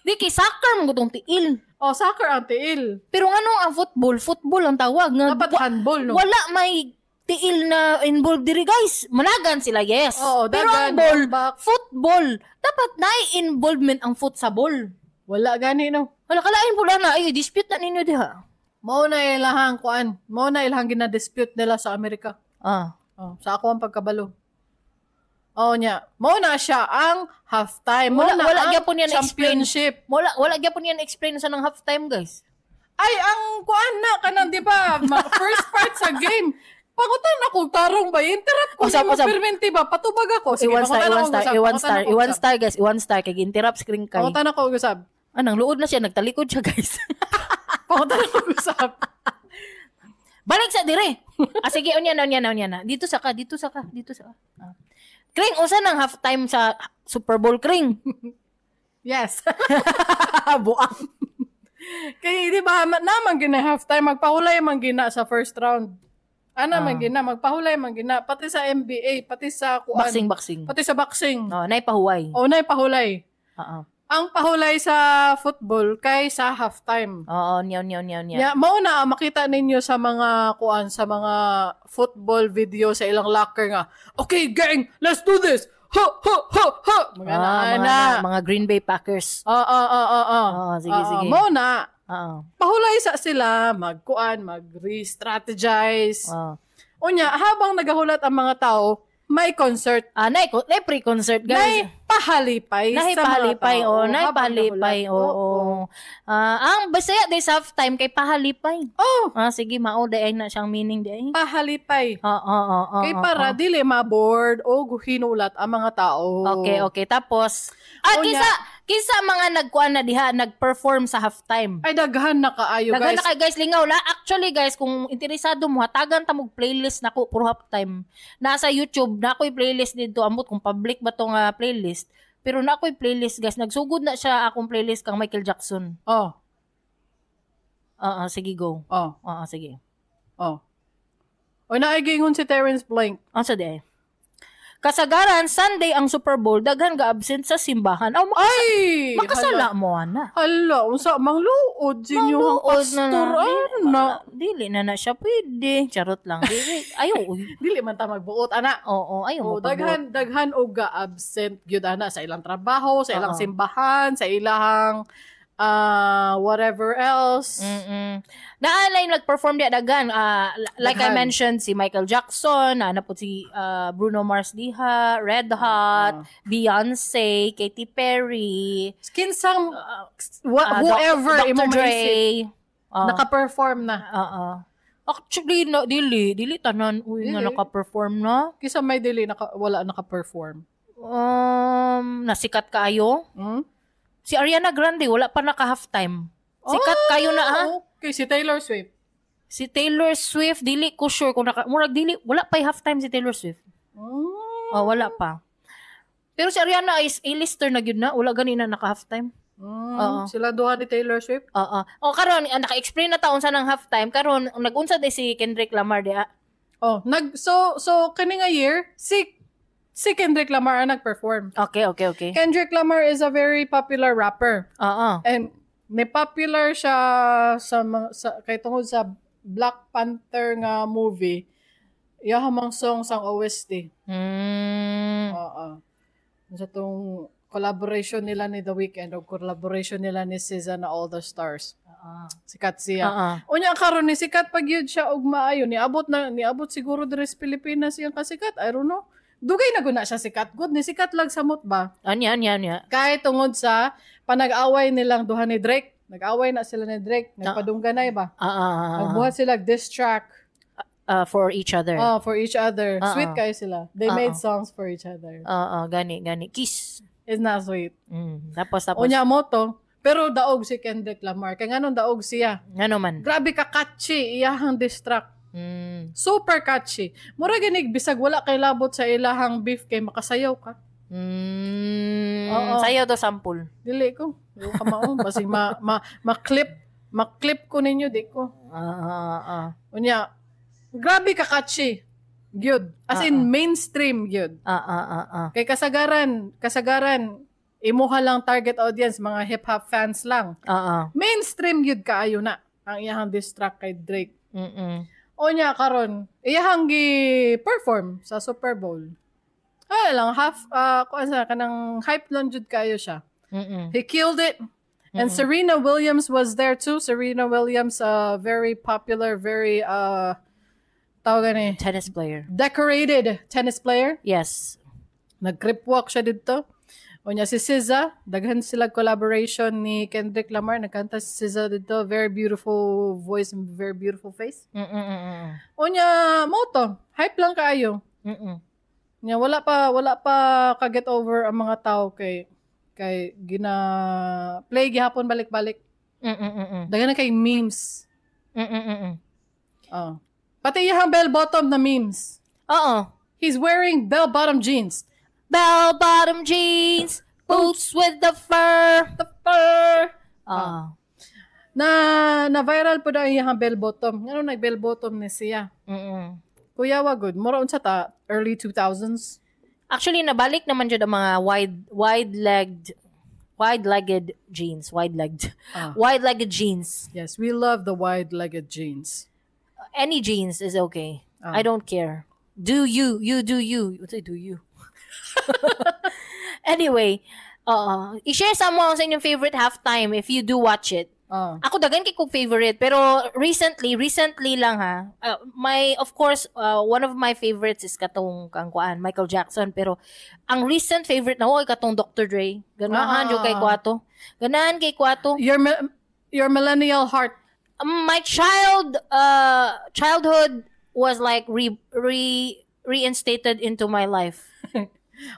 Di kay soccer man gudong tiil. Oh, soccer ang tiil. Pero nganong ang football, football ang tawag nga. Dapat handball, no? Wala may tiil na involved diri guys. Managan sila, yes. Oo, Pero ang dagan, ball, back. football, dapat na involvement ang foot sa ball. Wala gani no. Wala kalain po na ay dispute na ninyo diha. Mao na ilahang kuan. Mao na ilahang gina-dispute nila sa Amerika. Ah. Oh, sa ako ang pagkabalo. Oh nya. Mao na siya ang halftime. Mao Wala na wala ang gyapon yan explain. championship. Wala wala gyapon yan explain sa nang halftime guys. Ay, ang kuan na kanang di ba first part sa game. Pangutan ako tarong ba interrupt ko Usap, sa usap. permente ba patubag ako. Sige, I-one star, pangutan i-one ako star, usab, i-one pangutan star, ako i-one usab. star guys, i-one star kay interrupt screen kay. Pangutan ako usab. Anang luod na siya, nagtalikod siya guys. Pangutan ako usab. Balik sa dire. Ah, sige, unya na, unya na, unya na. Dito sa ka, dito sa ka, dito sa ka. Ah. Kring, unsa nang halftime sa Super Bowl, Kring? Yes. Buang. Kay di ba naman gina halftime, magpahulay man gina sa first round. Ana man gina, magpahulay man gina pati sa NBA, pati sa kuan, Boxing, boxing. pati sa boxing. Oh, nay pahuway. O nay pahulay. Oo. Ang pahulay sa football kay sa halftime. Oo, niyaw, niyaw, niyaw, niyaw. Yeah, mao na ang makita ninyo sa mga kuan, sa mga football video sa ilang locker nga. "Okay, gang, let's do this. Ho ho ho ho." Mga Ah, na, mga, na. mga Green Bay Packers. Oo. Oo, sige, Oo, sige. Mao na. Oo. Pahulay sa sila, magkuan, mag-re-strategize. Oo. Unya, habang nagahulat ang mga tao, may concert. Ah, nay, nay pre-concert, guys. Nay pahalipay Nay sa mga pahalipay, tao oh, nay habang pahalipay, nahulat. oo. Ah, ang Bisaya day sa halftime kay pahalipay. Oh, Ah, sige, mao day ay na siyang meaning day. Pahalipay. Oo. Kay para dili ma-bored o hinulat ang mga tao. Okay. Tapos, Unya. kinsa kinsa mga nagkuan na diha, nag-perform sa halftime? Ay, daghan na kaayo, Daghan guys. na kay guys lingaw la. Actually guys, kung interesado mo, hatagan ta mog playlist nako puro halftime. Nasa YouTube na ako'y playlist dito, ambot kung public ba tong playlist. Pero na ako'y playlist guys, nagsugod na siya akong playlist kang Michael Jackson. Oh, Oo, sige go. oh, Oo, sige. oh. Oy, naay giingon si Terrence Blank. Ang sa di ay. Kasagaran, Sunday ang Super Bowl, daghan ga absent sa simbahan. Aw, Ay! makasala mo ana. Hala, unsa mangluod sa inyo ang Mangluod na pastor na. ana. Dili na na siya pwede. Charot lang. Dili. Ayaw. Uy. Dili man ta magbuot ana. Oo, ayaw mo Oh, daghan daghan og ga-absent gyud ana sa ilang trabaho, sa ilang simbahan, sa ilang whatever else. Naalay nag-perform diya daghan. Like I Daghan. mentioned, si Michael Jackson, na po si Bruno Mars diha, Red Hot, Beyonce, Katy Perry, Kinsang whoever Dr. imo Dre. maisip, naka-perform na. Oo. Actually, no, dili. Dili tanan. Uy, nga Dili. naka-perform na. Kisa may dili naka, wala naka-perform. Nasikat kaayo. Si Ariana Grande, wala pa naka halftime. Sikat kayo na ha. Okay, si Taylor Swift. Si Taylor Swift, dili ko sure kung naka, murag dili, wala pa halftime si Taylor Swift. Oh, wala pa. Pero si Ariana is A-lister na gyud na, wala gani na naka halftime. Oo. Sila duha ni Taylor Swift. Oo. O karon naka-explain na ta unsa nang halftime karon nag-unsa day si Kendrick Lamar diha. Oh, nag so so kini nga year si Kendrick Lamar ang nag-perform. Okay. Kendrick Lamar is a very popular rapper. Oo. And ni popular siya sa, sa kay tungod sa Black Panther nga movie. Iya mang song sang OST. Oo. Sa tong collaboration nila ni The Weeknd o collaboration nila ni SZA na All the Stars. Sikat siya. Oo. Unya karon ni sikat pag yun siya og maayo, niabot siguro diri sa Pilipinas iyang kasikat. I don't know. Dugay na guna siya sikat. Good ni sikat lang samot ba? Anya, anya, anya. Kahit tungod sa panag-away nilang duha ni Drake. Nag-away na sila ni Drake. Nagpadungganay ba? Nagbuhat sila diss track For each other. Oh, for each other. Sweet kayo sila. They made songs for each other. Oo, gani, gani. Kiss. It's not sweet. Tapos, tapos. Unya mo to. Pero daog si Kendrick Lamar. Kaya nga nung daog siya. Ngano man. Grabe ka catchy iyahang diss track. Super catchy. Mura ganig bisag wala kay labot sa ilahang beef kay makasayaw ka. Oo. Sayaw to sample. Dili ko. Dili ko kamao. Basig ma-clip. Ma-clip ko ninyo, di ko. Unya, grabe ka catchy. Gyud. As in, mainstream gyud. Kay kasagaran, imuha lang target audience, mga hip-hop fans lang. Mainstream gyud kaayo na ang iyahang diss track kay Drake. Unya, karon iyahang gi-perform sa Super Bowl. Ay lang, half, kuan sa, kanang hype lang jud kaayo siya. He killed it. And Serena Williams was there too. Serena Williams, very popular, very, tawag gani, Tennis player. Decorated tennis player. Yes. Nag-crip walk siya dito. Unya si SZA, daghan sila collaboration ni Kendrick Lamar. Nagkanta si SZA dito. Very beautiful voice and very beautiful face. Unya, moto. Hype lang kaayo. Unya, wala pa ka-get over ang mga tao kay gina play gihapon balik-balik. Daghan na kay memes. Oh. Pati iyang bell bottom na memes. Oo. He's wearing bell bottom jeans. Bell bottom jeans, boots with the fur. The fur. Ah. Na viral po daw iyang bell bottom. Ngano nag bell bottom ni siya? Kuya wa good. Mura unsa ta early 2000s. Actually, nabalik naman jud ang mga wide-legged jeans, wide-legged. Wide-legged jeans. Yes, we love the wide-legged jeans. Any jeans is okay. I don't care. Do you, you do you. What's do you? Anyway, i-share sa mo sa inyong favorite halftime if you do watch it. Ako daghan kay kog favorite, pero recently lang ha. My of course, one of my favorites is katong kang kuan, Michael Jackson, pero ang recent favorite na ko ay katong Dr. Dre. Ganahan jud kay ko ato. Ganahan kay ko ato. Your millennial heart. My childhood was like re re reinstated into my life.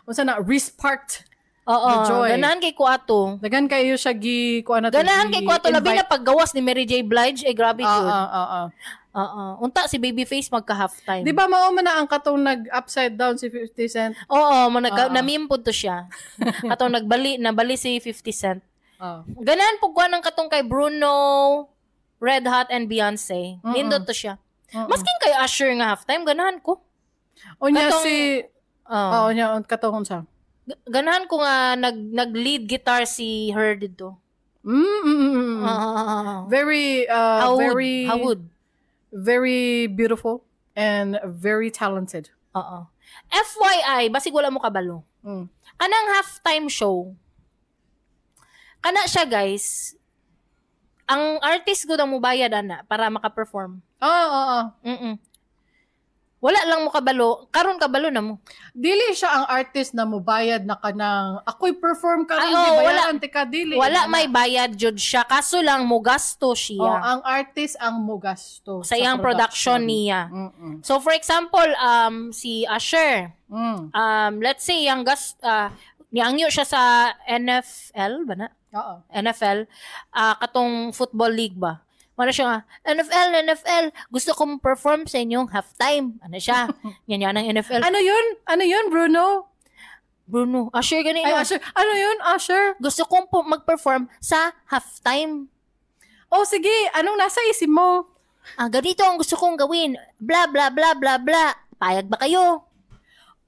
Unsa na resparked. Oo, The joy. Ganahan kay ko ato. Daghan kayo siya gi kuan na to, Ganahan kay ko ato, labi invite. na paggawas ni Mary J. Blige, eh grabe jud. Oo. Unta si Babyface magka halftime. Di ba mao man na ang katong nag upside down si 50 Cent? Oo, mo nag na-meme pud to siya. Katong nagbali, nabali si 50 Cent. Ganahan pud ko ng katong kay Bruno, Red Hot and Beyonce. Nindot to siya. Maskin kay Usher nga halftime, ganahan ko. Unya Katong- si Oo, unya katong unsa? Ganahan ko nga nag-lead guitar si her didto. Very How would, very how would? Very beautiful and very talented. Oo. FYI, basig wala mo kabalo. Kanang halftime show. Kana siya, guys. Ang artist ko ang mubayad ana para maka-perform. Oo, oo. Wala lang mo kabalo. Karon kabalo na mo. Dili siya ang artist na mubayad na kanang ako'y perform karon Ay, di oo, bayaran ti ka dili. Wala Ana. may bayad jud siya. Kaso lang mo gasto siya. Oh, ang artist ang mugasto sa iyang production niya. So for example, si Usher, let's say ang gas niangyo siya sa NFL ba na? Oo. NFL, katong football league ba? Wala siya nga, NFL, NFL, gusto kong perform sa inyong halftime. Ano siya? Yan yan ang NFL. Ano yun? Ano yun, Bruno? Bruno, Usher ganun. Ay, Usher. Ano yun, Usher? Gusto kong mag-perform sa halftime. Oh, sige. Anong nasa isip mo? Ganito ang gusto kong gawin. Blah, blah, blah, blah, blah. Payag ba kayo?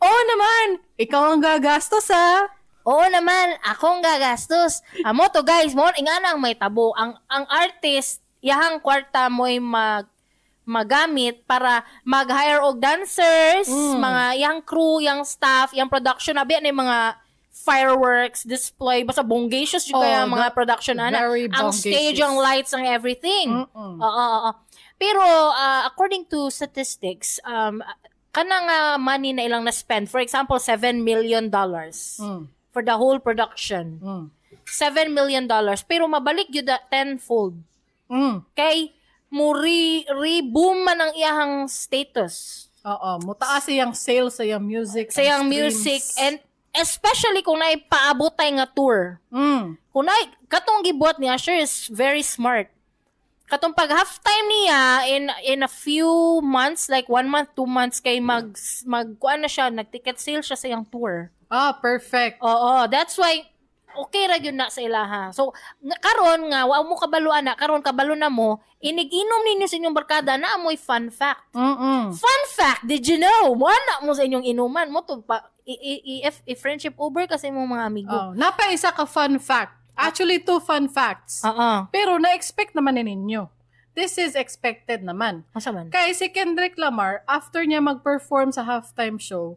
Oo naman. Ikaw ang gagastos, ha? Oo naman. Akong gagastos. Amo to, guys. Mo, ingana ang may tabo. Ang artist, yahang kwarta mo'y magamit para mag-hire og dancers, mga yang crew, yang staff, yang production, abi na yung mga fireworks display, basta bonggacious yung Oh, kaya mga production ana. very Ang stage, bonggacious. ang lights, ang everything. Oo, oo, oo. Pero according to statistics, kanang money na ilang na-spend, for example, $7 million for the whole production. $7 million. Pero mabalik yun na tenfold. Kay mo re-boom man ang iyahang status. Oo, mutaas iyang sales sa iyang music. Sa iyang ang streams. music and especially kung naipaabot tay nga tour. Kung nai katong gibuhat ni Usher is very smart. Katong pag halftime niya in a few months, like 1 month, 2 months kay mag kuan na siya, nag-ticket sale siya sa iyang tour. Ah, perfect. Oo, that's why okay ra gyud na sa ilaha. So karon nga wa mo kabalo ana, karon kabalo na mo, inig-inom ninyo sa inyong barkada na amoy fun fact. Fun fact, did you know? Mo na mo sa inyong inuman mo to pa i friendship over kasi mo mga amigo. Oh, napa isa ka fun fact. Actually, two fun facts. Oo. Pero na-expect naman ni ninyo. This is expected naman. Asa man? Kay si Kendrick Lamar, after niya mag-perform sa halftime show,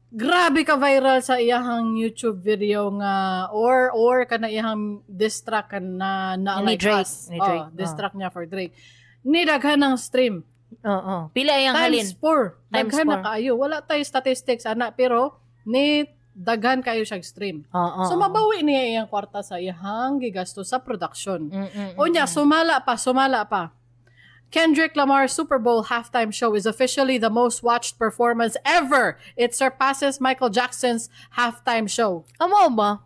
grabe ka viral sa iyahang YouTube video nga or kana iyahang diss track na na Ni like Drake. us. Ni Drake. Oh, diss track niya for Drake. Ni daghan ng stream. Oo. Pila iyang halin? Times 4. Times Daghan na four. kaayo. Wala tayo statistics ana pero ni daghan kayo siyang stream. Oo. So mabawi niya iyang kwarta sa iyang gigasto sa production. Unya, sumala pa. Kendrick Lamar's Super Bowl halftime show is officially the most watched performance ever. It surpasses Michael Jackson's halftime show. Amo ba?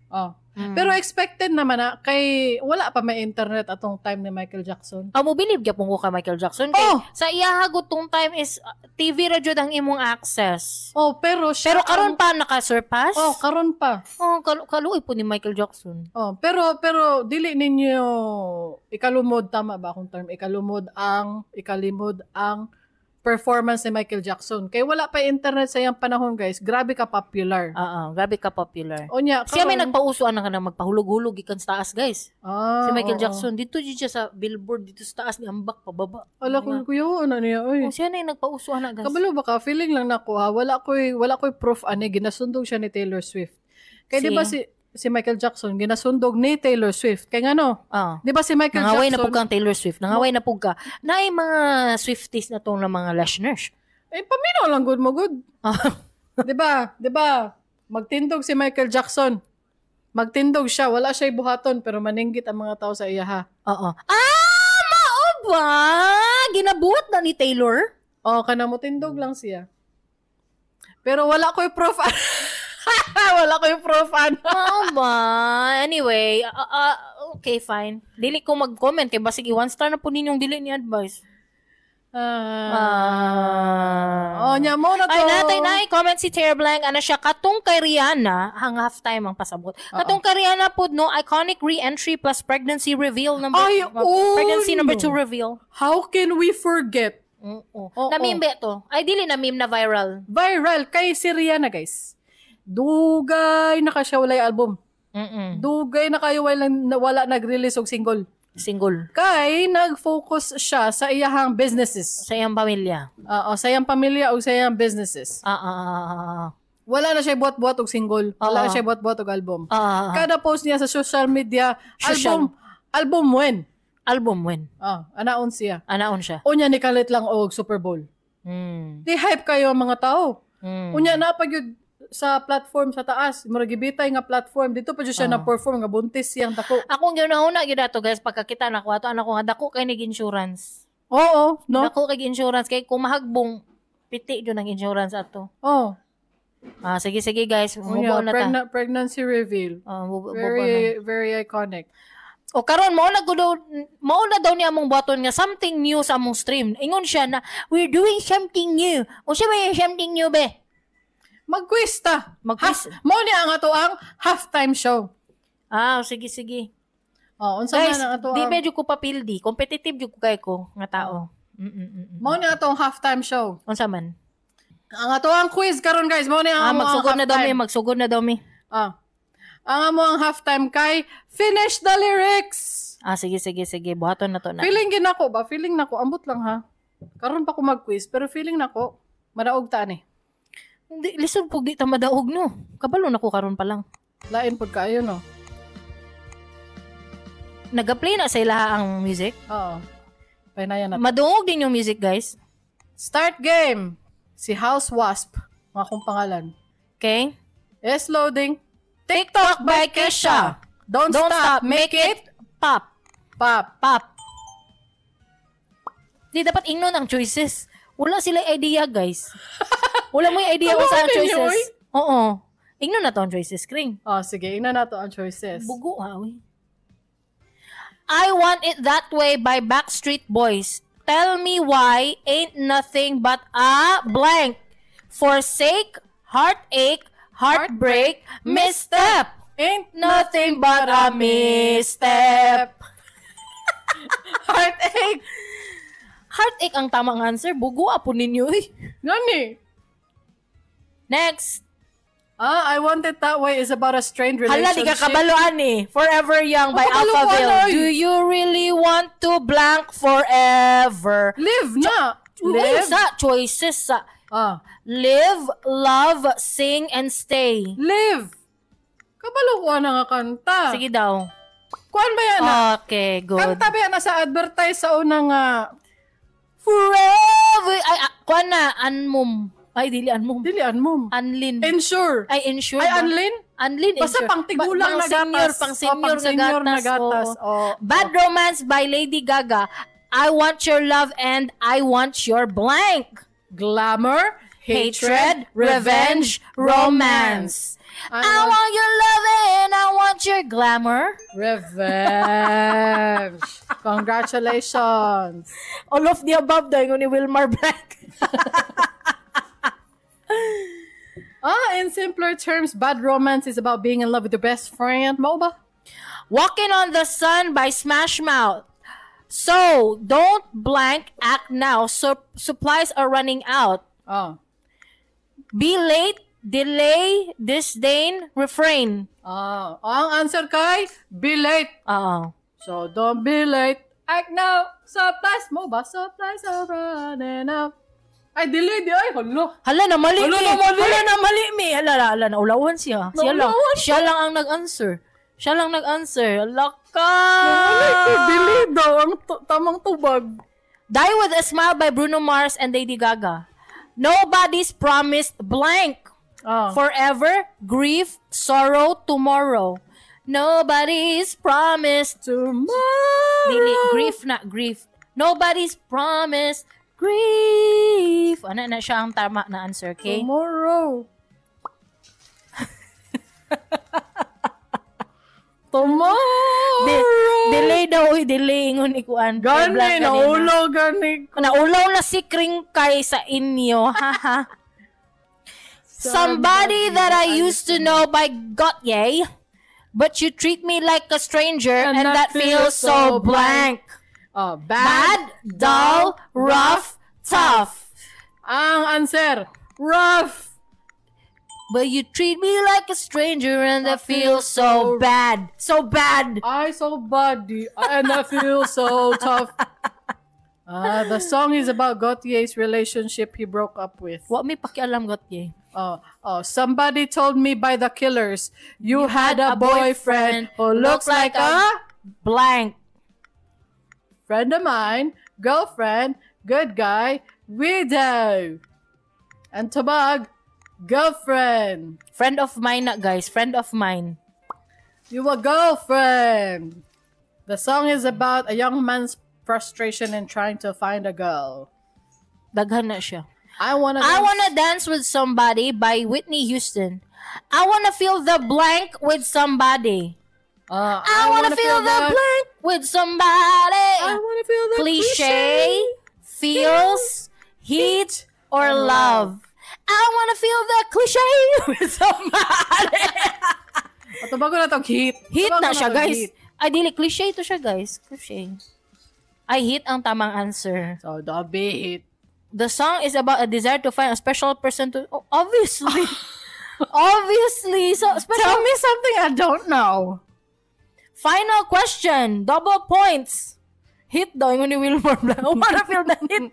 Oh. Pero expected naman na kay wala pa may internet atong time ni Michael Jackson. Ah, mo believe gyapon ko kay Michael Jackson kay Oh! sa iya tong time is TV ra jud ang imong access. Oh, pero siya Pero karon pa naka-surpass? Oh, karon pa. Oh, kaluoy po ni Michael Jackson. Oh, pero dili ninyo ikalumod, tama ba akong term? Ikalimod ang performance ni Michael Jackson. Kay wala pa internet sa iyang panahon, guys. Grabe ka popular. Oo, grabe ka popular. Unya, Siya may nagpauso anang kanang magpahulog-hulog gikan sa taas, guys. Ah, Si Michael oo. Jackson dito jud siya sa billboard dito sa taas ni ambak pababa. Ala ko kuya, ano niya, oy. Oh, siya na yung nagpauso ana, guys. Kabalo ba ka? Feeling lang nako ha. Wala ko'y proof ani ginasundog siya ni Taylor Swift. Kay di ba si si Michael Jackson ginasundog ni Taylor Swift. Kay ngano? Ah. Di ba si Michael Nangaway na Jackson? pug kang Taylor Swift. Nangaway na pug ka. Naay mga Swifties na tong na mga Leshners. Eh paminaw lang good mo good. Ah. 'Di ba? 'Di ba? Magtindog si Michael Jackson. Magtindog siya, wala siya buhaton pero maninggit ang mga tao sa iya ha. Oo. Ah, mao ba? Ginabuhat na ni Taylor? Oh, kana mo tindog lang siya. Pero wala ko'y proof. Wala ko'y proof ano. Mao ba? Anyway, okay, fine. Dili ko mag-comment kay basig i-one star na po ninyong dili ni advice. Ah. Oh, nya mo na to. Ay, natay na comment si Tara Blank. Ano siya, katong kay Rihanna, hang halftime ang pasabot. Katong kay Rihanna po, no, iconic re-entry plus pregnancy reveal number, Ay, oh, pregnancy number no. 2 reveal. How can we forget? Oo. Oo. Na-meme ba to? Ay, dili na-meme na viral. Viral kay si Rihanna, guys. Dugay na ka siya walay album. Dugay na kayo wala nag-release og single. Single. Kay nag-focus siya sa iyahang businesses. Sa iyang pamilya. Oo, sa iyang pamilya o sa iyang businesses. Wala na siya buhat-buhat og single. Wala na siya buhat-buhat og album. Kada post niya sa social media, Social. album when? Album when? Ah, anaon siya. Anaon siya. Unya ni kalit lang og Super Bowl. Di hype kayo ang mga tao. Unya na pag yun sa platform sa taas, murag gibitay nga platform dito pa jud siya na perform nga buntis siyang dako. Akong ginauna gyud ato guys pagkakita nako ato anak ko nga dako kay nig insurance. Oo, no? Dako kay insurance kay kung mahagbong piti jud ang insurance ato. Oh. Ah, sige sige guys, Unya, mubo na ta. Pregnancy reveal. Ah, mubo na. Very very iconic. O karon mao na gudo mao na daw niya among button nga something new sa among stream. Ingon siya na we're doing something new. Unsa may something new be? Mag-quiz ta. Mag-quiz. Mao ni ang ato ang halftime show. Ah, sige sige. Oh, unsa Guys, man ang ato di ang medyo ko papildi. Competitive jud ko kay ko nga tao. Mao ni atong halftime show. Unsa man? Ang ato ang quiz karon guys, mao ni ang Ah, amo ang magsugod na daw mi, halftime. magsugod na daw mi. Ah. Ang amo ang halftime kay finish the lyrics. Ah, sige sige sige, buhaton na to na. Feeling ginako ba? Feeling nako ambot lang ha. Karon pa ko mag-quiz pero feeling nako madaog ta ani. Hindi, lisod pug di ta madaog no. Kabalo na ko karon pa lang. Lain pud kaayo no. Nagaplay na sa ilaha ang music. Oo. Pahinayan na. Madungog din yung music, guys. Start game. Si House Wasp, mga akong pangalan. Okay? Is loading. TikTok by Kesha. Don't, Don't stop, stop, make it pop. pop. Pop. Di dapat ingnon ang choices. Wala sila idea, guys. Wala mo yung idea kung saan ang Kawawa ninyo, choices. Oo. Ingnon na to ang choices, Kring. Oh, sige, ina na to ang choices. Bugo ha, uy. I Want It That Way by Backstreet Boys. Tell me why ain't nothing but a blank. Forsake, heartache, heartbreak, misstep. Ain't Nothing but a misstep. heartache. Heartache ang tamang answer. Bugo po ninyo eh. Ngani? Next. Ah, I Want It That Way is about a strained Hala, relationship. di ka kabaloan eh. Forever Young by Oh, kabalo ko, Alphaville. anoy. Do you really want to blank forever? Live na. Live Live. sa choices sa Ah, live, love, sing, and stay. live. Kabalo ko na nga kanta. Sige daw. Kuan ba yan? ah? Okay, good. Kanta ba yan na sa advertise sa unang Forever. Ay, kuan na, anmum. Ay, dili anmum. dili anmum. Anlin. Ensure. Ay, insure. Ay, ba? anlin? Anlin, Basta insure. pang tigulang Pang na senior, gatas. pang Oh, senior pang senior na na gatas. gatas. Oo. Oh. Bad Romance by Lady Gaga. I want your love and I want your blank. Glamour, Hatred, revenge, romance. I want your loving, I want your glamour. Revenge. Congratulations. All of the above daw ni Wilmar Black. In simpler terms, bad romance is about being in love with your best friend. Mao ba? Walking on the Sun by Smash Mouth. So, don't blank, act now. So, supplies are running out. Oh. Be late, delay, disdain, refrain. Ang answer kay, be late. Oo. So, don't be late. Act now. Supplies mo ba? Supplies are running out. Ay, delay di. Ay, hala. Hala na mali Hala mi. na mali. Hala na mali mi. Hala na, hala na. Ulawan siya. Siya lang. Naulawan Siya lang ang nag-answer. Siya lang nag-answer. Hala ka. Delay daw ang tamang tubag. Die with a Smile by Bruno Mars and Lady Gaga. Nobody's promised blank. Oh. Forever, grief, sorrow, tomorrow. Nobody's promised. Tomorrow. Dili, grief na, grief. Nobody's promised grief. Ano na siya ang tama na answer, okay? Tomorrow. Tomorrow. Delay daw, uy, delay ingon ikuan. Gani, naulaw gani. Naulaw na si Kring kay sa inyo. Haha. Somebody that I used to know by Gotye, but you treat me like a stranger and that feels so blank. Oh, bad, Bad, dull, rough, tough. Ang answer, rough. But you treat me like a stranger and that feels so bad. So bad. I so body and I feel so tough. The song is about Gotye's relationship he broke up with. Wa mi pakialam Gotye. Oh, somebody told me by the Killers, you had a boyfriend who looks like a blank. Friend of mine, girlfriend, good guy, widow. And tubag, girlfriend. Friend of mine na, guys. Friend of mine. You a girlfriend. The song is about a young man's frustration in trying to find a girl. Daghan na siya. I wanna Dance with Somebody by Whitney Houston. I wanna feel the blank with somebody. I wanna feel the blank with somebody. I wanna feel the Cliche, feels, heat, or love. I wanna feel the cliche with somebody. Ato bago na tong heat. Heat Bago na siya, tong guys. heat. Ay, dili. Cliche to siya, guys. Cliche. Ay, heat ang tamang answer. So, don't be heat. The song is about a desire to find a special person to... Oh, obviously. Obviously. So, special... Tell me something I don't know. Final question. Double points. Hit daw. Ingon ni Wilmore Blanc. I wanna feel the hit.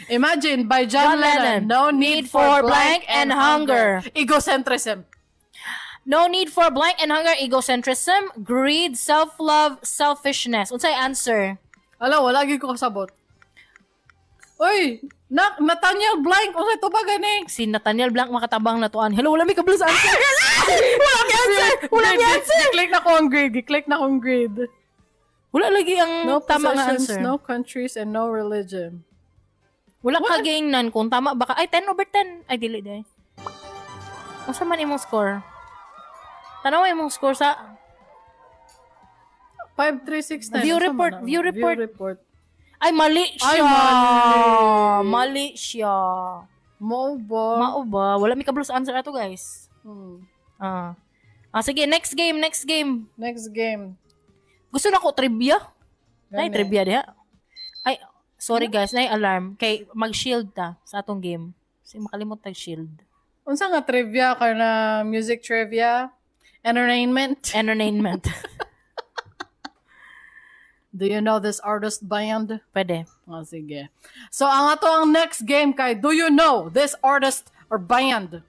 Imagine by John John Lennon. Lennon. No need for blank and hunger. Egocentrism. No need for blank and hunger. Egocentrism, greed, self-love, selfishness. Unsay answer? Ala, wala gyud ko kasabot. Uy, Nathaniel Blank, unsay to ba gani? Si Nathaniel Blank makatabang na tuan. Hello, wala mi kabalo sa answer. Wala mi answer. Wala mi answer. Gi-click na ko ang grade. Gi-click na ko ang grade. Wala lagi ang No tama nga possessions, answer. no countries, and no religion. Wala ka gingnan kung tama baka ay 10/10. Ay dili day. Unsa man imong score? Tanaw imong score sa 5, 3, 6, 9. View report, view report. View report. Ay, mali siya. Ay, mali. Mali siya. Mao ba? Mao ba? Wala mi kabalo sa answer ato, guys. Sige, next game, next game. Next game. Gusto na ko trivia. Nay Gani. trivia diha. Ay, sorry guys, nay alarm kay mag-shield ta sa atong game. Kasi makalimot tag shield. Unsa nga trivia ka na music trivia? Entertainment? Entertainment. Do you know this artist band? Pwede. Oh, sige. So, ang ato ang next game kay do you know this artist or band?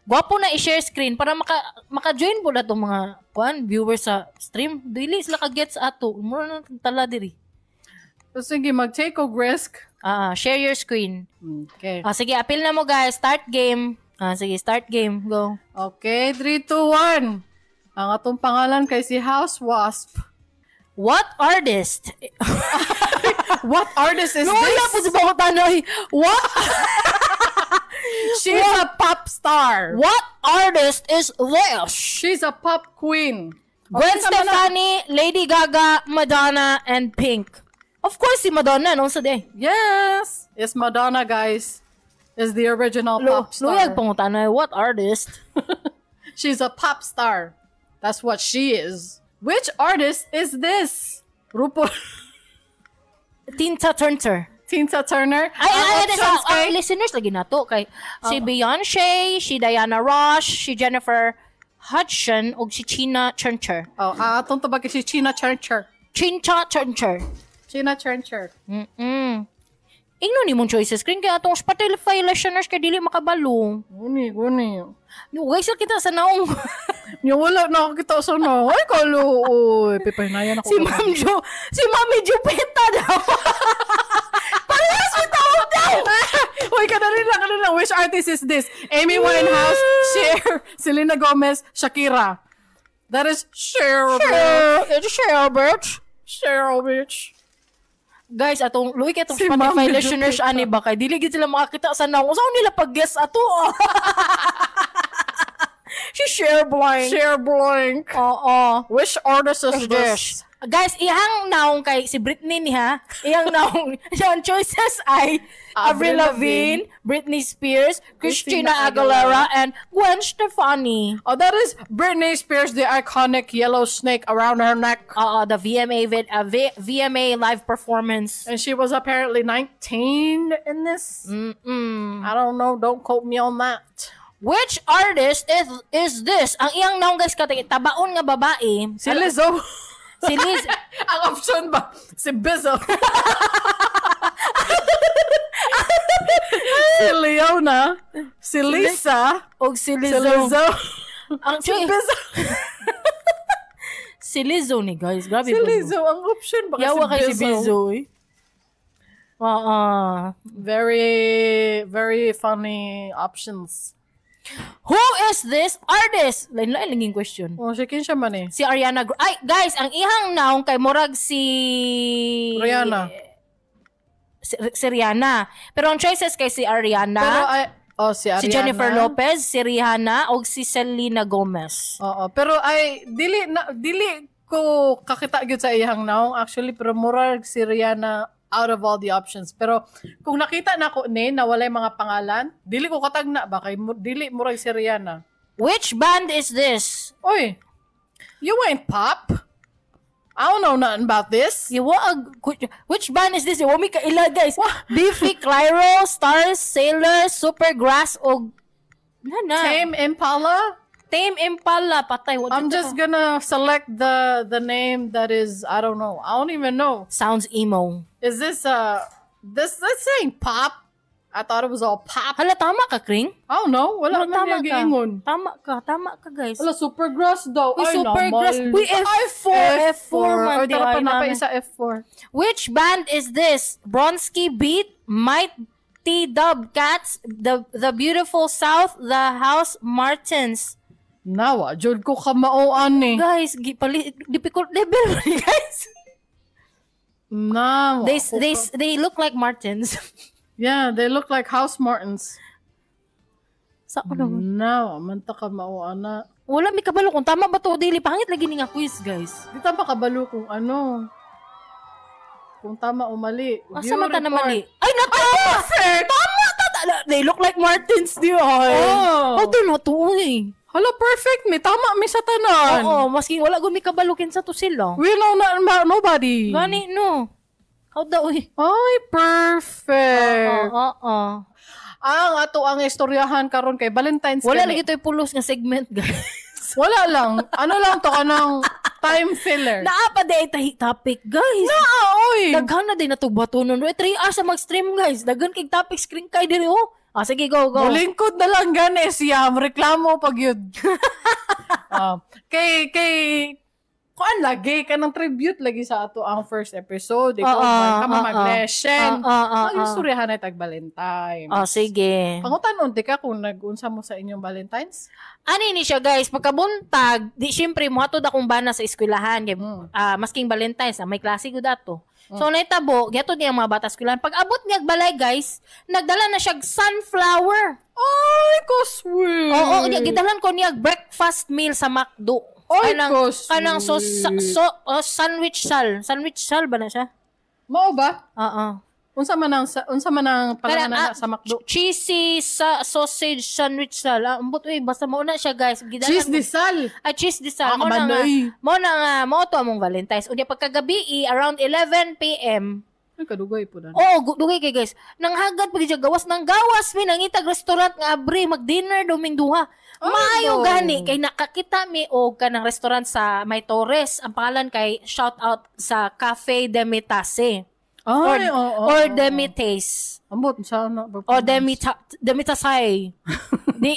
Gwapo na i-share screen para maka-join po na itong mga kuan viewers sa stream. Dili sila ka-gets ato. Mura na tala diri. So, sige, mag-take og risk. Share your screen. Okay. Sige, apil na mo guys. Start game. Sige, start game. Go. Okay, 3, 2, 1. Ang atong pangalan kay si House Wasp. What artist? What artist is No, wala this? po si Bangutanoy. What? She's a pop star. What artist is this? She's a pop queen. Gwen Okay, tama na. Stefani, Lady Gaga, Madonna, and Pink. Of course, si Madonna, no? Sa day. Yes. It's Madonna, guys. Is the original pop star. Luyag pangutana, what artist? She's a pop star. That's what she is. Which artist is this? RuPaul. Tinta Turner. Tina Turner. Ay, Ang ay, ay, options sa, kay- ang listeners lagi na to. Kay, si Beyonce, si Diana Ross, si Jennifer Hudson, ug si China Turner. Oh, atong tubag si China Turner. Chincha Turner. China Turner. Ingno ni mong choices screen kaya atong Spotify listeners kay dili makabalo. Guni, guni. No, guys, kita sa naong Yung wala na ako kita sa no. Ay, kaluoy. Pipahinayan ako. si Ma'am Jo, si Mami Jupita daw. Parehas mo tawag daw. Uy, kadali lang, kadali lang. Which artist is this? Amy Winehouse, Cher, Selena Gomez, Shakira. That is Cher, bitch. Cher, it's Cher, bitch. Cher, bitch. Guys, atong luwi kay atong Si Spotify Mami listeners Jupita. ani ba kay dili gid sila makakita sa naong. Unsa nila pag-guess ato? Si Cher blank. Cher blank. Oo. Which artist is Is this? this? Guys, ihang naong kay si Britney ni ha. Iyang naong, iyang choices ay Avril Avril Lavigne, Britney Spears, Christina Christina Aguilera, and Gwen Stefani. Oh, that is Britney Spears, the iconic yellow snake around her neck. Oo, the VMA VMA live performance. And she was apparently 19 in this. I don't know. Don't quote me on that. Which artist is this? Ang iyang naong guys katay tabaon nga babae. Si Lizzo. Si Liz Ang option ba? Si Bizzle. Si Leona. Si Lisa. og si Si Lizzo. Lizzo. Ang Si Bizzle. si Lizzo ni guys, grabe. Si ba? Lizzo. Ang option ba? Yawa kay si Bizzle eh. Oo. Very, very funny options. Who is this artist? Lain-lain laging question. Oh, siya kinsa man eh. Si Ariana Ay, guys, ang ihang naong kay murag si Rihanna. Si Rihanna. Pero ang choices kay si Ariana, Pero ay, oh, si Ariana. si Jennifer Lopez, si Rihanna, o si Selena Gomez. Oo, pero ay dili na dili ko kakita gyud sa iyang naong actually, pero murag si Rihanna out of all the options. Pero kung nakita na ko ni na walay mga pangalan, dili ko katagna ba kay dili murag si Rihanna. Which band is this? Oy, you ain't pop. I don't know nothing about this. Which band is this? Yawa mi kaila, guys. Biffy Clyro, Stars, Sailor, Supergrass, og na. Tame Impala. Tame Impala, patay. Wa I'm dito just ka. gonna select the name that is, I don't know. I don't even know. Sounds emo. Is this this ain't pop? I thought it was all pop. Hala, tama ka, Kring? I don't know. Wala Hala, man tama niya ka. giingon. Tama ka, guys. Wala, Supergrass daw. Uy, Ay, Supergrass. normal. Uy, F4. F4 man. Oy, tara di pa ay na pa namin. isa F4. Which band is this? Bronski Beat, Mighty Dub Cats, The Beautiful South, The House Martins. Nawa, jud ko kamaoan ni. Guys, difficult level guys. Nawa. They ko they they look like Martins. Yeah, they look like house martins. Sa ano? Nawa, man ta kamaoan na. Wala mi kabalo kung tama ba to o dili. Pangit lagi ni nga quiz, guys. Di ta makabalo kung ano. Kung tama o mali. Asa View man ta na report. mali? Ay, natama! Perfect! Tama! Tama! They look like Martins, di ay. Oh. How do na to, eh? Hala, perfect. May tama, may sa tanan. Oo, maski wala gud mi kabalo kinsa to sila. We know na, nobody. Gani, no. How daw, eh? Ay, perfect. Oo, oo. Ang ato ang istoryahan karon kay Valentine's Wala kani. lagi to'y pulos nga segment, guys. Wala lang. Ano lang to kanang time filler. Naa pa di ay tahi topic, guys. Naa, oy. Daghan na din natong batonon. 3 hours sa mag-stream, guys. Daghan kay topic screen kay diri, oh. Ah, sige, go, go. Mulingkod na lang gani siya. Reklamo pag yun. Kay, kay, kuan lagi, kanang tribute lagi sa ato ang first episode. Ikaw Oo, man, ka oo. mag-lesson. Oo. Ang istoryahan ay tag Valentine's. Ah, sige. Pangutan-unti ka kung nag-unsa mo sa inyong Valentine's? Ani ni siya, guys, pagkabuntag, di syempre mohatod akong bana sa eskwelahan kay masking Valentine's, may klase gud ato. So naitabo, gihatod niya ang mga bata sa eskwelahan. Pag abot niya og balay, guys, nagdala na siya og sunflower. Ay, ko sweet. Oo, unya gidalan ko niya breakfast meal sa McDo. Oy, Kanang ko-sweet. Kanang so, sandwich sal. Sandwich sal ba na siya? Mao ba? Oo. Unsa man ang Kanang, pangalan na sa McDo? Cheesy sa sausage sandwich sal. Ah, ambot uy, basta mao na siya, guys. Gidalan Cheese ko de sal. Ah, cheese de sal. Ah, Mo na nga, kamanay. mo na nga, mo to among Valentine's. Unya pagkagabi, around 11 p.m. Ay, kadugay po na. Oo, dugay kay, guys. Nanghagad pag siya gawas nang gawas mi nangitag restaurant nga abri mag-dinner do ming duha. Ay, Maayo no. gani kay nakakita mi og kanang restaurant sa May Torres. Ang pangalan kay shout out sa Cafe Demitase Ay, oo. or Oo. Demitaste. Ambot sa ano? O Demitasay. Di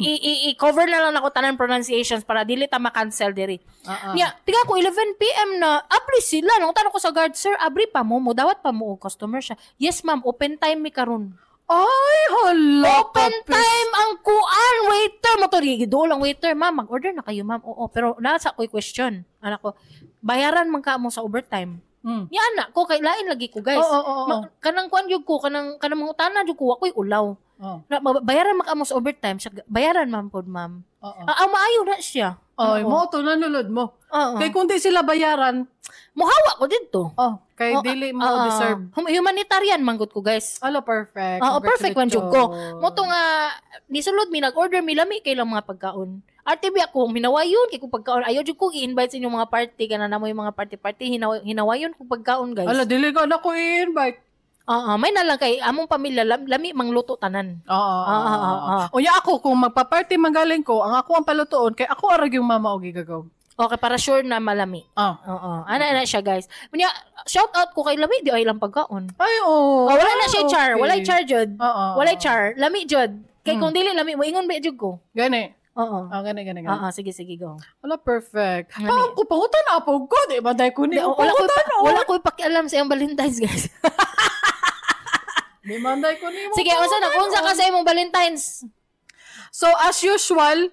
i-cover na lang ako tanan pronunciations para dili ta ma-cancel diri. Ah, ah. Nya, tiga ko 11 PM na, abri sila. Nang tanong ko sa guard, "Sir, abri pa mo, dawat pa mo og customer siya." "Yes, ma'am, open time mi karon." Ay, hala. Open kapis. time ang kuan, waiter. Mo to giduol ang waiter, "Ma'am, mag-order na kayo, ma'am." "Oo, pero nasa ko'y question." Anak ko, "Bayaran man ka mo sa overtime?" Nya anak ko kay lain lagi ko, guys. Oo. Kanang kuan jud ko, kanang kanang mangutana jud ko, ako'y ulaw. Oo. Na, bayaran man ka mo sa overtime siya, "Bayaran ma'am pod, ma'am." Oo. Ah, ah, maayo na siya. Ay, Oo. mo to nanulod mo. Oo. Kay kung di sila bayaran, Muhawa ko dito. oh, kay Oh, dili mo ah, deserve. Humanitarian manggod ko, guys. Ala, perfect. Oo, perfect man jud ko. Mo to nga nisulod mi, nag-order mi, lami kay lang mga pagkaon. RTV ako hinawayon kay kung pagkaon ayo jud ko i-invite sa inyong mga party kana namo yung mga party-party hinawayon kung pagkaon, guys. Ala, dili ko na ko i-invite. Oo, may na lang kay among pamilya lami mangluto tanan. Oo. Oo. Unya ako, kung magpa-party magaling ko, ang ako ang palutoon, kay ako arag yung mama og gigagaw. Okay, para sure na malami. Ah. Oo. Ana na siya, guys. Unya, shout out ko kay lami di ay lang pagkaon. Ay, oo. Oh, wala na siya char, okay. walay char jud. Oo. Walay char, lami jud. Kay kung dili lami mo ingon ba jud ko. Gani. Oo. Ah, gani, gani, gani. Oo, sige sige go. Wala, perfect. Gani. Pang ko, pangutan na po ko. Di ba, dahil ko Di, ni wala ko pangutan wala ko pakialam sa iyong Valentine's, guys. Di man, dahil ko ni Sige, unsa na unsa ka sa imong Valentine's? So, as usual,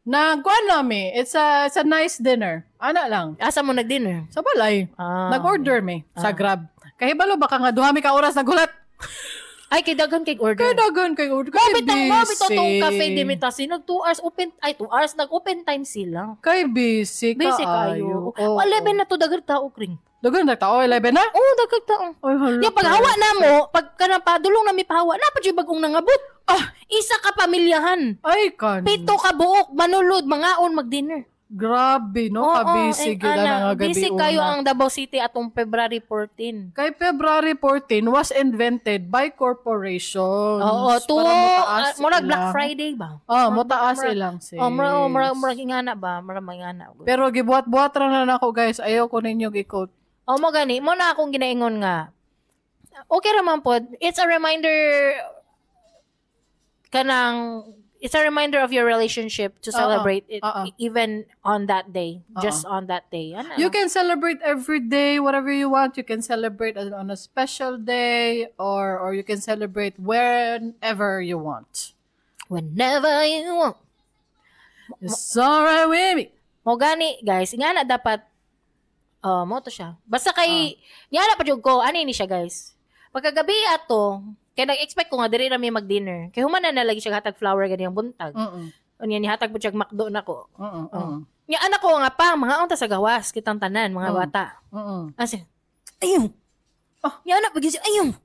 nagkuan nami. It's a nice dinner. Ana lang. Asa mo nag-dinner? Sa balay. Ah. Nag-order mi sa Grab. Kahibalo baka nga duha mi ka oras nagulat. Ay, kay daghan kay order. Kay dagan kay order. Kay Mabit ang mabit busy. tong Cafe Demitasi. Nag 2 hours open, ay 2 hours nag-open time sila. Kay busy ka Busy kayo. Oo. Oh, 11 na to daghan tao kring. Dagan na tao 11 na. Oo, daghan tao. Ay, hala. Ya paghawa na mo, pag kanang padulong na mi pahawa, na pa jud bagong nangabot. Ah, Isa ka pamilyahan. ay kan. 7 ka buok manulod mangaon mag-dinner. Grabe no, Oo, ka busy eh, gyud ana, na nga gabi. Busy kayo una. ang Davao City atong February 14. Kay February 14 was invented by corporations. Oo, to Para motaas murag Black ilang- Friday ba? Ah, motaas Murag- ilang sales. Oh, murag oh, murag murag ingana ba? Murag mangana. Pero gibuhat-buhat ra na nako, guys. Ayaw ko ninyo gi-quote. Oh, mo gani, mo na akong ginaingon nga. Okay ra man pod. It's a reminder kanang it's a reminder of your relationship to Oo, celebrate it oo. even on that day, just on that day. Ano? You can celebrate every day, whatever you want. You can celebrate on a special day or you can celebrate whenever you want. Whenever you want. It's alright with me. Mo gani, guys, nga na dapat mo to siya. Basta kay nga na pa jud ko ani ni siya, guys. Pagkagabi ato, kay nag-expect ko nga diri ra mi mag-dinner. Kay human na na lagi siya hatag flower ganiyang buntag. Unya ni hatag po siya McDo nako. Nya anak ko nga pa, mga unta sa gawas kitang tanan mga bata. Asi. Ayun. Oh. Nya anak pag ayun.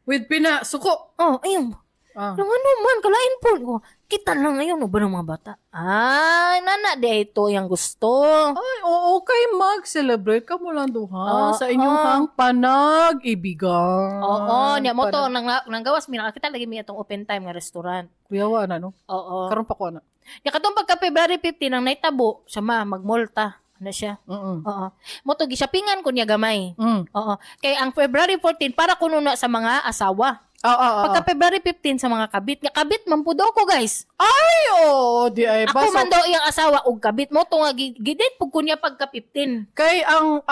With pina, suko. Oh, ayun. Ah. Nang ano man, kalain po. Ko, kita lang ngayon, no ba ng mga bata? Ah, nana, di ito yung gusto. Ay, oo, kay mag-celebrate ka mo lang duha sa inyong hang panag-ibigan. Oo, niya mo to, nang gawas, mi nakakita lagi mi atong open time nga restaurant. Kuya, wa na, no? Oo. Karon pa ko na. Nya katong pagka February 15 nang naitabo, siya ma, magmolta. Ano siya? Oo. Mo to gishoppingan ko niya gamay. Oo. Kay ang February 14 para kuno na sa mga asawa. Oo, oo, oo. Pagka February 15 sa mga kabit. Nga kabit man pud ko, guys. Ay, oo, di ay Ako ba? So, man daw iyang asawa og kabit mo to nga gidate pud ko niya pagka 15. Kay ang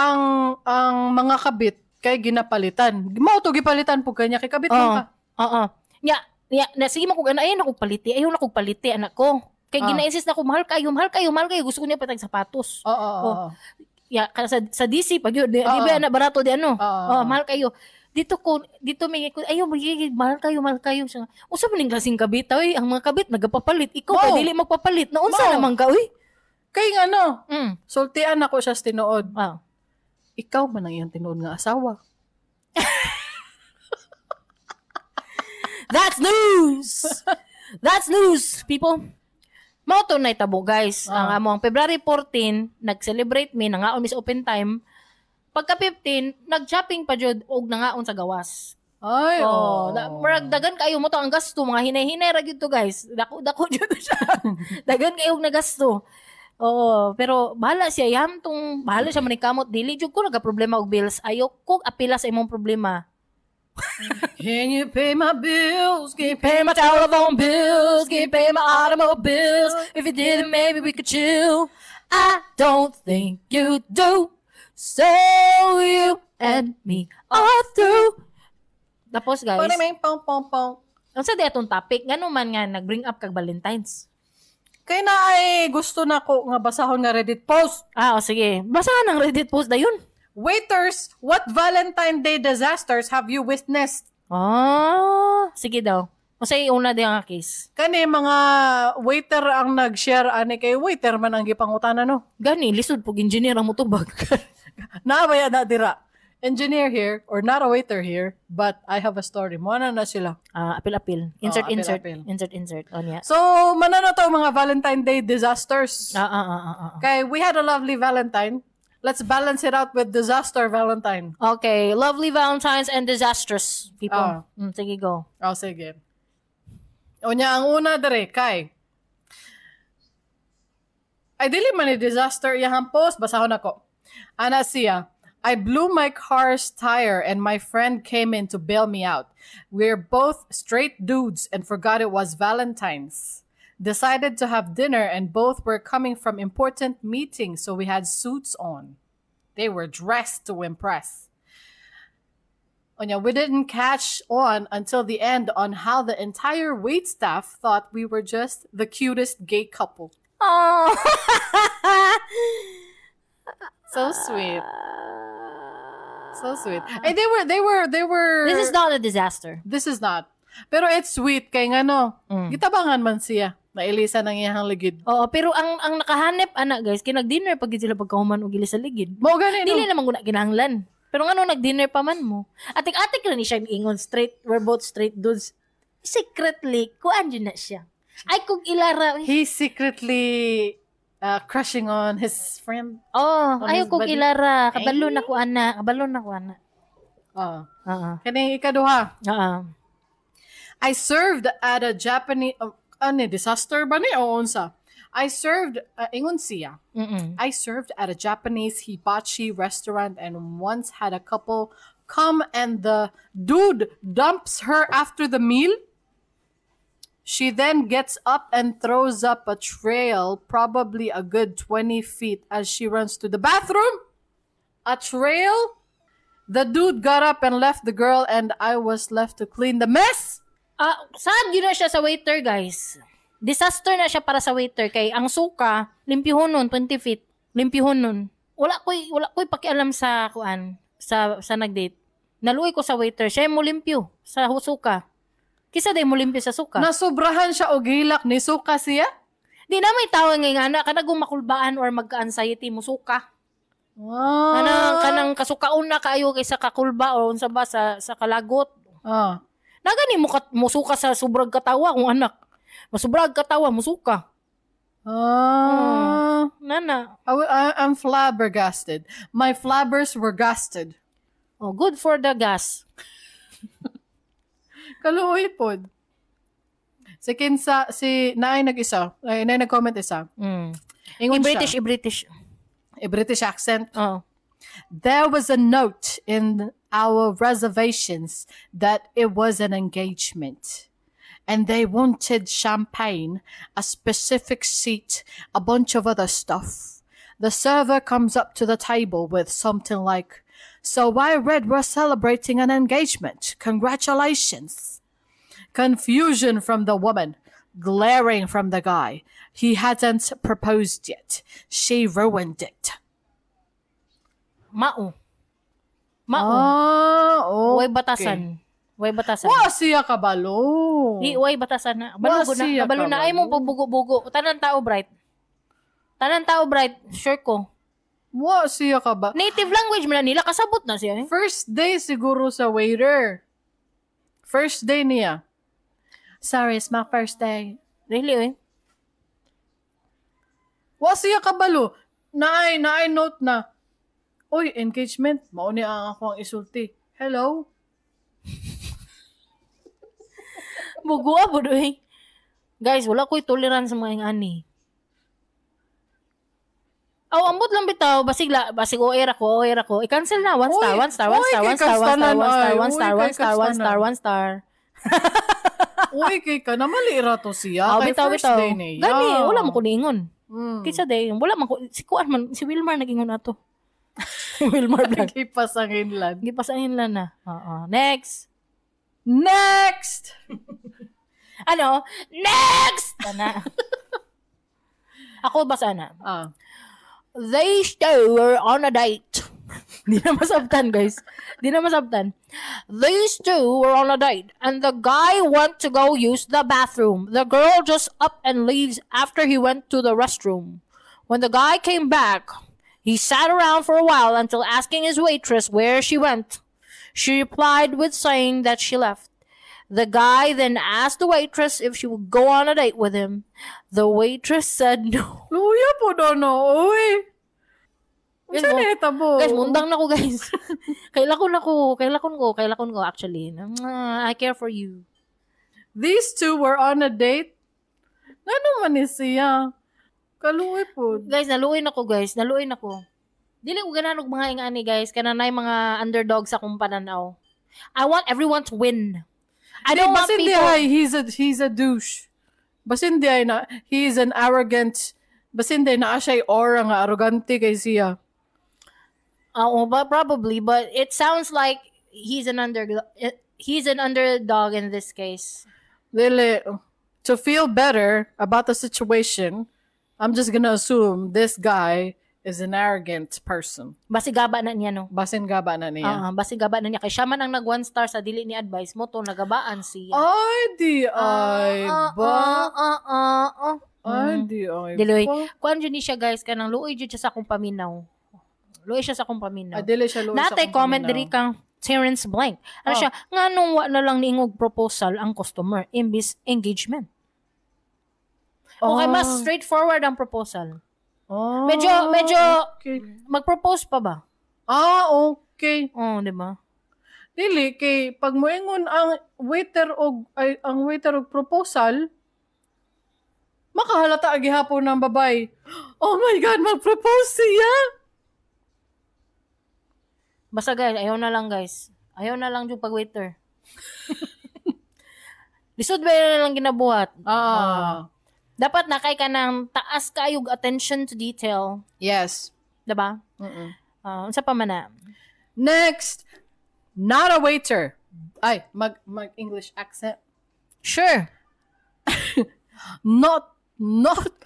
mga kabit kay ginapalitan. Mao to gipalitan pug kanya kay kabit man Oo. ka. Oo. Nya, nya na sige mo kog ana ayun akong paliti, ayun akong paliti anak ko. Kay gina-insist na ko mahal kayo, mahal kayo, mahal kayo, gusto ko niya patag sapatos. Oo, oo, oo. Ya, sa DC pag yun, di ba na barato di ano. Oo. Oh, mahal kayo. Dito ko, dito may ko, ayo magiging mahal kayo siya. Usa man ning klaseng kabit, oy, ang mga kabit nagapapalit. Ikaw Mao. kay dili magpapalit. Naunsa Mao. naman ka, uy? Kay nga no, sultian ako siya sa tinuod. Ah. Ikaw man ang iyang tinuod nga asawa. That's news. That's news, people. Mao to na itabo, guys. Ang among February 14, nag-celebrate mi, nangaon mi sa open time. Pagka 15, nag-shopping pa jud og nangaon sa gawas. Ay, Oh, oh. na, murag dagan kayo mo to ang gasto, mga hinay-hinay ra gyud to, guys. Dako dako jud to siya. Dagan kayo og nagasto. Oo, pero bahala siya yam tong bahala siya manikamot, dili jud ko nagaproblema og bills. Ayo ko apila sa imong problema. Can you pay my bills? Can you Pay my telephone bills, can you pay my automobiles? If you didn't, maybe we could chill. I don't think you do. So you and me are through. Tapos guys, Pare may pong pong pong. unsa di atong topic? Ngano man nga nag-bring up kag Valentine's? Kay na ay gusto na ko nga basahon nga Reddit post. Ah, o sige. Basahan ang Reddit post dayon. Waiters, what Valentine Day disasters have you witnessed? Ah, sige daw. Unsay una di nga case? Kani mga waiter ang nag-share ani kay waiter man ang gipangutana no. Gani lisod pug engineer ang motubag. Naabaya na dira. Engineer here or not a waiter here, but I have a story. Mo na na sila. Ah, apil-apil. Insert, Oh, apil, insert. apil. Insert, insert. O niya. So, manano to mga Valentine Day disasters. Ah. Okay, we had a lovely Valentine. Let's balance it out with disaster Valentine. Okay, lovely Valentines and disastrous people. Ah. Sige, go. Oh, sige. Unya, ang una dere, kay. Ay, dili man ni disaster iyahang post. Basahon ako. Ana siya, I blew my car's tire and my friend came in to bail me out. We're both straight dudes and forgot it was Valentine's. Decided to have dinner and both were coming from important meetings, so we had suits on. They were dressed to impress. Onya, we didn't catch on until the end on how the entire wait staff thought we were just the cutest gay couple. Oh. So sweet. So sweet. And they were This is not a disaster. This is not. Pero it's sweet kay ngano. Gitabangan man siya. Nailisa ng iyang ligid. Oo, pero ang nakahanep ana guys, kay nag-dinner pag gid sila pagkahuman og gili sa ligid. Mao gani no. Dili naman guna kinahanglan. Pero ngano nag-dinner pa man mo? Atik-atik ra ni siya ingon straight, we're both straight dudes. Secretly, kuan jud na siya. Ay kung ilara. Uy. He's secretly crushing on his friend. Oh, On ayaw his kong body. ilara. Kabalo na ko ana, kabalo na ko ana. Oh. Oo. Kaning ikaduha. Oo. I served at a Japanese ano disaster ba ni o unsa? I served ingon siya. I served at a Japanese hibachi restaurant and once had a couple come and the dude dumps her after the meal. She then gets up and throws up a trail, probably a good 20 feet, as she runs to the bathroom. A trail? The dude got up and left the girl, and I was left to clean the mess. Ah, sad yun na siya sa waiter, guys. Disaster na siya para sa waiter kay ang suka, limpyuhon nun, 20 feet. Limpyuhon nun. Wala ko'y pakialam sa kuan, sa nag-date. Naluoy ko sa waiter, siya mo limpyo sa suka. Kisa day mo limpyo sa suka. Nasubrahan siya og hilak ni suka siya. Di na may tao nga nga anak kanang makulbaan or magka-anxiety mo suka. Ah. Kanang kanang kasukaon na kaayo kaysa kakulba o unsa ba sa kalagot. Ah. Nagani mo musuka sa sobrang katawa kung anak. Masubrag katawa musuka. Ah. Nana. I'm flabbergasted. My flabbers were gasted. Oh, good for the gas. Kaluoy pod. Si Kinsa, si naay nag-isa, ay naay nag-comment isa. Ingon I-British, siya, i-British. I-British accent. Oh. There was a note in our reservations that it was an engagement. And they wanted champagne, a specific seat, a bunch of other stuff. The server comes up to the table with something like, "So I read we're celebrating an engagement. Congratulations." Confusion from the woman, glaring from the guy. He hadn't proposed yet. She ruined it. Mao. Mao. Ah, okay. Way batasan. Way batasan. Wa siya kabalo. Di, way batasan na. Balo Wa na. siya Kabalo na. Ay mo pagbugo-bugo. Tanan tao bright. Tanan tao bright. Sure ko. Wa siya kaba. Native language man na nila. Kasabot na siya. Eh. First day siguro sa waiter. First day niya. Sorry, it's my first day. Really, eh. Wa siya kabalo. Naay note na. Uy, engagement. Mao ni ang ako ang isulti. Hello? Bugo po eh. Guys, wala ko'y tolerance sa mga ani. Aw, ambot lang bitaw, basig la, basig OR ako, OR ako. I-cancel na, one star, Uy, one star, one uy, star, kay one star, one star, kastanan, one star, ay. one star, Uy, one kay star, one star, kastanan. one star. Uy, kay ka na mali ra to siya. Aw, Kay bitaw, first bitaw. day niya. Gani, wala man ko niingon. Kinsa day, wala man ko, si Kuan man, si Wilmar nag-ingon ato. Wilmar Blanc. Gipasangin lang. Gipasangin lang na. Oo. Next. Next! Ano? Next! Ana. Ako ba sana? Ah. They two were on a date. Di na masabtan, guys. Di na masabtan. These two were on a date, and the guy went to go use the bathroom. The girl just up and leaves after he went to the restroom. When the guy came back, he sat around for a while until asking his waitress where she went. She replied with saying that she left. The guy then asked the waitress if she would go on a date with him. The waitress said no. Luya po do no, uy. Guys, Unsa na hitabo? Guys, mundang na ko, guys. Kaila ko na ko. Kaila ko actually. I care for you. These two were on a date. Ngano man ni siya? Kaluoy po. Guys, naluoy na ko, guys. Naluoy na ko. Dili ko ganahan og mga ingani, guys. Kana nay mga underdog sa akong pananaw. I want everyone to win. I don't want basin di people. ay, he's a douche. Basin di ay na, he is an arrogant, basin di na siya aura nga arrogante kay siya. Oo, but probably, but it sounds like he's an underdog in this case. Dili, to feel better about the situation, I'm just gonna assume this guy is an arrogant person. Basi gaba na niya, no? Basin gaba na niya. Ah, basi gaba na niya. Kay siya man ang nag one star sa dili ni advice mo to nagabaan siya. Ay, di ay Ah, ba? Ah, ah, ah, ah. Ay, di ay Diloy. ba? Kuan jud ni siya guys kanang luoy jud siya sa akong paminaw. Luoy siya sa akong paminaw. Ah, dili siya luoy sa Natay akong comment paminaw. diri kang Terrence Blank. Ano Oh. siya? Nganong wa na lang niingog proposal ang customer imbis engagement. Okay, mas Oh. straightforward ang proposal. Oh, Medyo okay. mag-propose pa ba? Ah, okay. Oo, di ba? Dili kay pag moingon ang waiter og ay, ang waiter og proposal, makahalata gihapon ng babay. Oh my God, mag-propose siya. Basta guys, ayaw na lang guys. Ayaw na lang yung pag-waiter. Lisod ba yun na lang ginabuhat? Ah. Dapat nakay ka ng taas kayog attention to detail. Yes. Diba? Mm-mm. Ah, unsa pa man na? Next, not a waiter. Ay, mag English accent. Sure. Not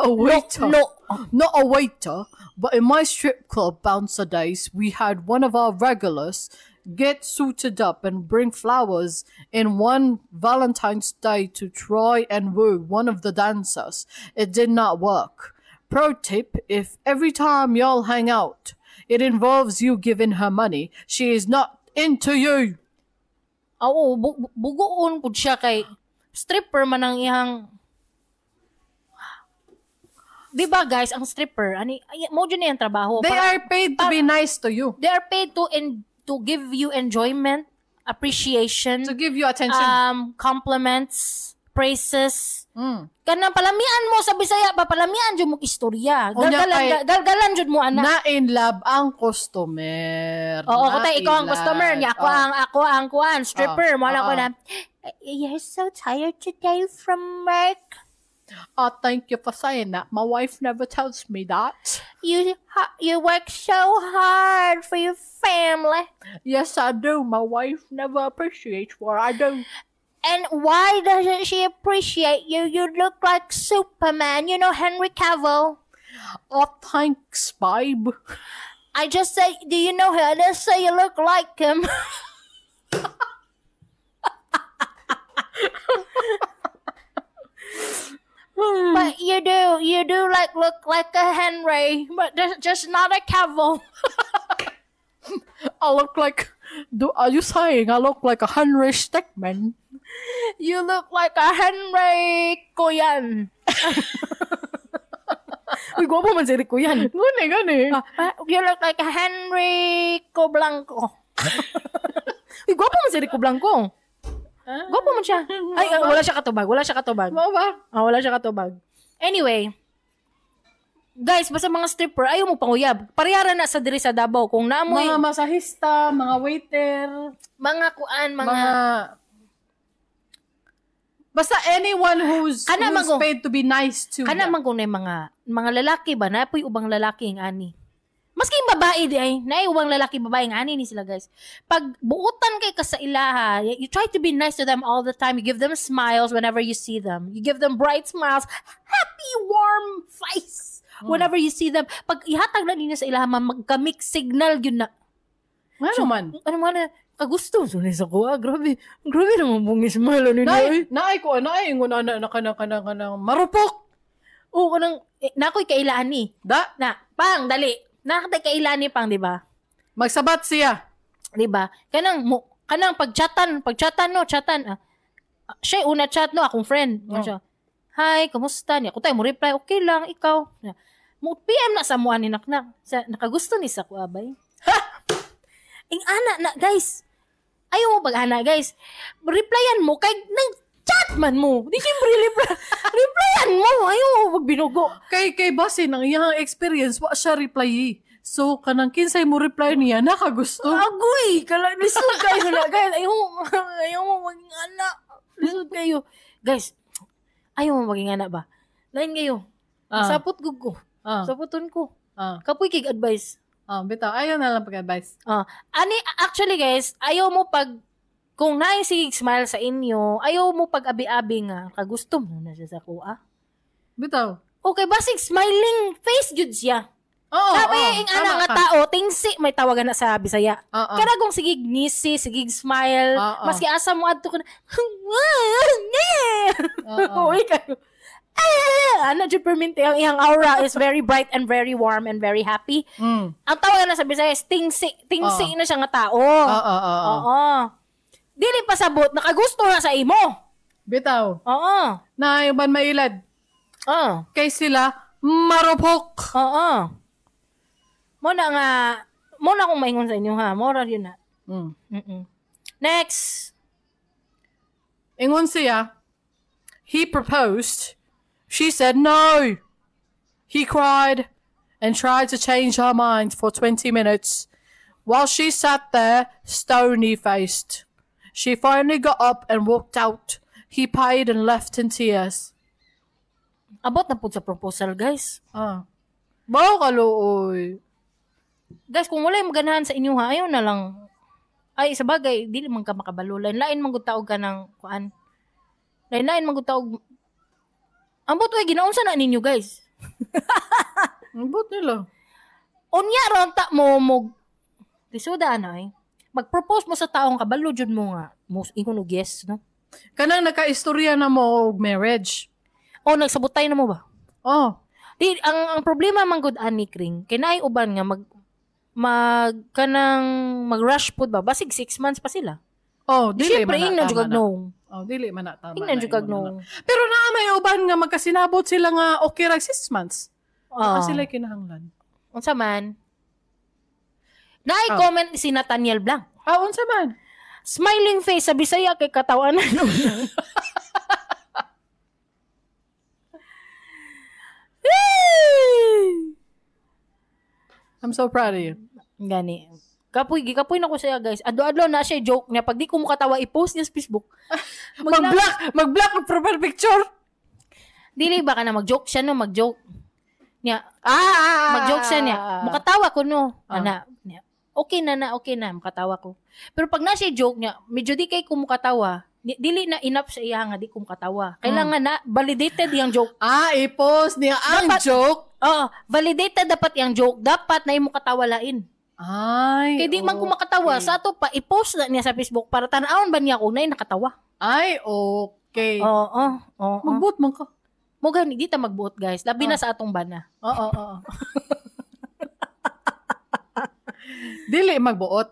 a waiter. No. Not a waiter, but in my strip club bouncer days, we had one of our regulars get suited up and bring flowers in one Valentine's Day to try and woo one of the dancers. It did not work. Pro tip, if every time y'all hang out, it involves you giving her money, she is not into you. Oo, bugoon pud siya kay stripper man ang iyang. 'Di ba guys, ang stripper ani ay, mo jud na trabaho. They are paid to be nice to you, They are paid to and to give you enjoyment, appreciation, to give you attention. Compliments, praises. Kanang palamian mo sa Bisaya pa, palamian jud mo istorya. Unya Galgalan galgalan jud mo ana. Na in love ang customer. Oo, Na kutay ikaw ang in customer love. niya. Ako Oh. ang ako ang kuan, stripper. Oh, Mo ko oo. na. You're so tired today from work. Oh, thank you for saying that. My wife never tells me that. You work so hard for your family. Yes, I do. My wife never appreciates what I do. And why doesn't she appreciate you? You look like Superman. You know Henry Cavill. Oh, thanks, babe. I just say, do you know her? I just say you look like him. But you do like look like a Henry, but just not a Cavill. I look like, are you saying I look like a Henry Stickmin? You look like a Henry Kuyan. Uy, gwapo man si Rico yan. Gani, gani. You look like a Henry Blanco. Uy, gwapo man si Rico Blanco. Gwapo man siya. Ay, wala siya katubag. Wala siya katubag. Mao ba? Ah, wala siya katubag. Anyway, guys, basta mga stripper, ayaw mo panguyab. Parehara na sa diri sa Davao. Kung naamoy, Mga masahista, mga waiter, mga kuan, mga basta anyone who's, Kana who's paid to be nice to kana them. Man kung na mga lalaki ba, napoy ubang lalaki ang ani. Maski yung babae di ay, naay ubang lalaki babae ang ani ni sila, guys. Pag buutan kay ka sa ilaha, you try to be nice to them all the time. You give them smiles whenever you see them. You give them bright smiles, happy, warm face whenever you see them. Pag ihatag na ninyo sa ilaha, magka-mix signal yun na. Ano man? Ano man, kagusto. So, sa ko, grabe. Grabe naman pong smile. Ano Naay, naay ko, naay, ingon na, na, kana, kana, kana, marupok. Oo, kanang, nakoy kailaan ni. Da? Na, pang, dali. Nakatay kailaan ni pang, di ba? Magsabat siya. Di ba? Kanang, kanang pagchatan, no, chatan. Siya una chat, no, akong friend. Oh. Siya, hi, kumusta? Niya, ako tayo mo reply, okay lang, ikaw. Mo PM na sa muan ni naknak. Sa, nakagusto ni sa kuabay. Ha! Ing ana na, guys. Ayaw mo pag-ana, guys. Replyan mo, kay nag-chat man mo. Di siyempre replyan mo. Ayaw mo pagbinugo. Kay basin, ang iyang experience, wa siya reply. So, kanang kinsay mo reply niya, nakagusto. Agoy! Lisod kayo na, guys. Ayaw mo maging ana. Lisod kayo. Guys, ayaw mo maging ana ba? Lain kayo. Sapot gug ko. Sapoton ko. Kapoy kig advice. Bitaw, ayaw na lang pag-advice. Ani, actually guys, ayaw mo pag, kung naisig smile sa inyo, ayaw mo pag abi-abi nga, kagusto mo na siya sa kuha. Bitaw. Okay, basig smiling face jud siya. Oo, Sabi, ing ana nga tao, tingsi, may tawagan na sa Bisaya. Kada kung sigig ngisi, sigig smile, maski asa mo adto ka na, uy kayo. Ano, jud permente, ang iyang aura is very bright and very warm and very happy. Mm. Ang tawag na sa Bisaya is tingsi. Tingsi na siya nga tao. Oo. Dili pa sabot, nakagusto na sa imo. Bitaw. Oo. Na yung ban mailad. Oo. Kay sila, marupok. Oo. Mo na nga, mo na akong maingon sa inyo ha. Mora yun na. Mm. Mm-mm. Next. Ingon siya, he proposed. She said no. He cried and tried to change her mind for 20 minutes while she sat there stony-faced. She finally got up and walked out. He paid and left in tears. Abot na po sa proposal, guys. Bawo kaluoy. Guys, kung wala yung maganahan sa inyo ha, ayaw na lang. Ay, sa bagay, dili man ka makabalo. Lain-lain man gud taog ka ng kuan. Lain-lain man gud taog. Ambot oy, ginaunsa na ninyo, guys. Ambot nila. Unya ron ta mo mo lisuda ana eh. Mag-propose mo sa taong kabalo jud mo nga. Mo ingon og yes, no? Kanang nakaistorya na mo og marriage. O nagsabotay na mo ba? Oh. Di ang problema man gud ani Kring, kay naay uban nga mag kanang mag-rush pud ba basig 6 months pa sila. Oh, dili Siyempre, man na ingnan tama jud kag na. no. Oh, dili man na tama. Ingnan na, jud kag ingon na no. na. Pero naa may uban nga magkasinabot sila nga okay ra 6 months. Oh. Sila kinahanglan. Unsa man? Naay comment si Nathaniel Blanc. Unsa man? Smiling face sa Bisaya kay katawanan. I'm so proud of you. Gani. Kapoy, gikapoy na ko siya, guys. Adlo-adlo na siya joke niya. Pag di ko mukatawa, i-post niya sa Facebook. Mag-block ang profile picture. Dili ba ka na mag-joke siya, no? Mag-joke. Niya, mag-joke siya niya. Mukatawa ko, no? Ana, niya. Okay na na, okay na. Mukatawa ko. Pero pag na siya joke niya, medyo di kay ko mukatawa. Dili na enough sa iya nga di ko katawa. Kailangan na validated yang joke. Ah, i-post niya ang joke. Oo, validated dapat yang joke. Dapat na imo katawa lain. Ay, Kay di man ko makatawa, sa ato pa i-post na niya sa Facebook para tan-awon ba niya kung naay nakatawa. Ay, okay. Oo. Magbuot man ka. Mo gani di ta magbuot, guys. Labi na sa atong bana. Oo. Dili magbuot.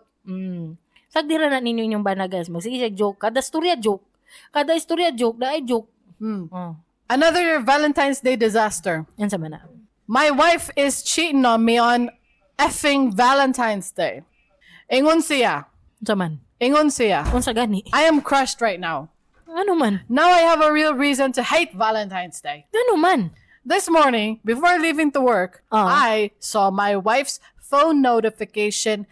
Sagdira na ninyo inyong bana, guys. Magsige siya joke. Kada istorya joke. Kada istorya joke, naay joke. Oh. Another Valentine's Day disaster. Yan sa bana. My wife is cheating on me on effing Valentine's Day. Ingon siya. Unsa man? Ingon siya. Unsa gani? I am crushed right now. Ano man? Now I have a real reason to hate Valentine's Day. Ano man? This morning, before leaving to work, I saw my wife's phone notification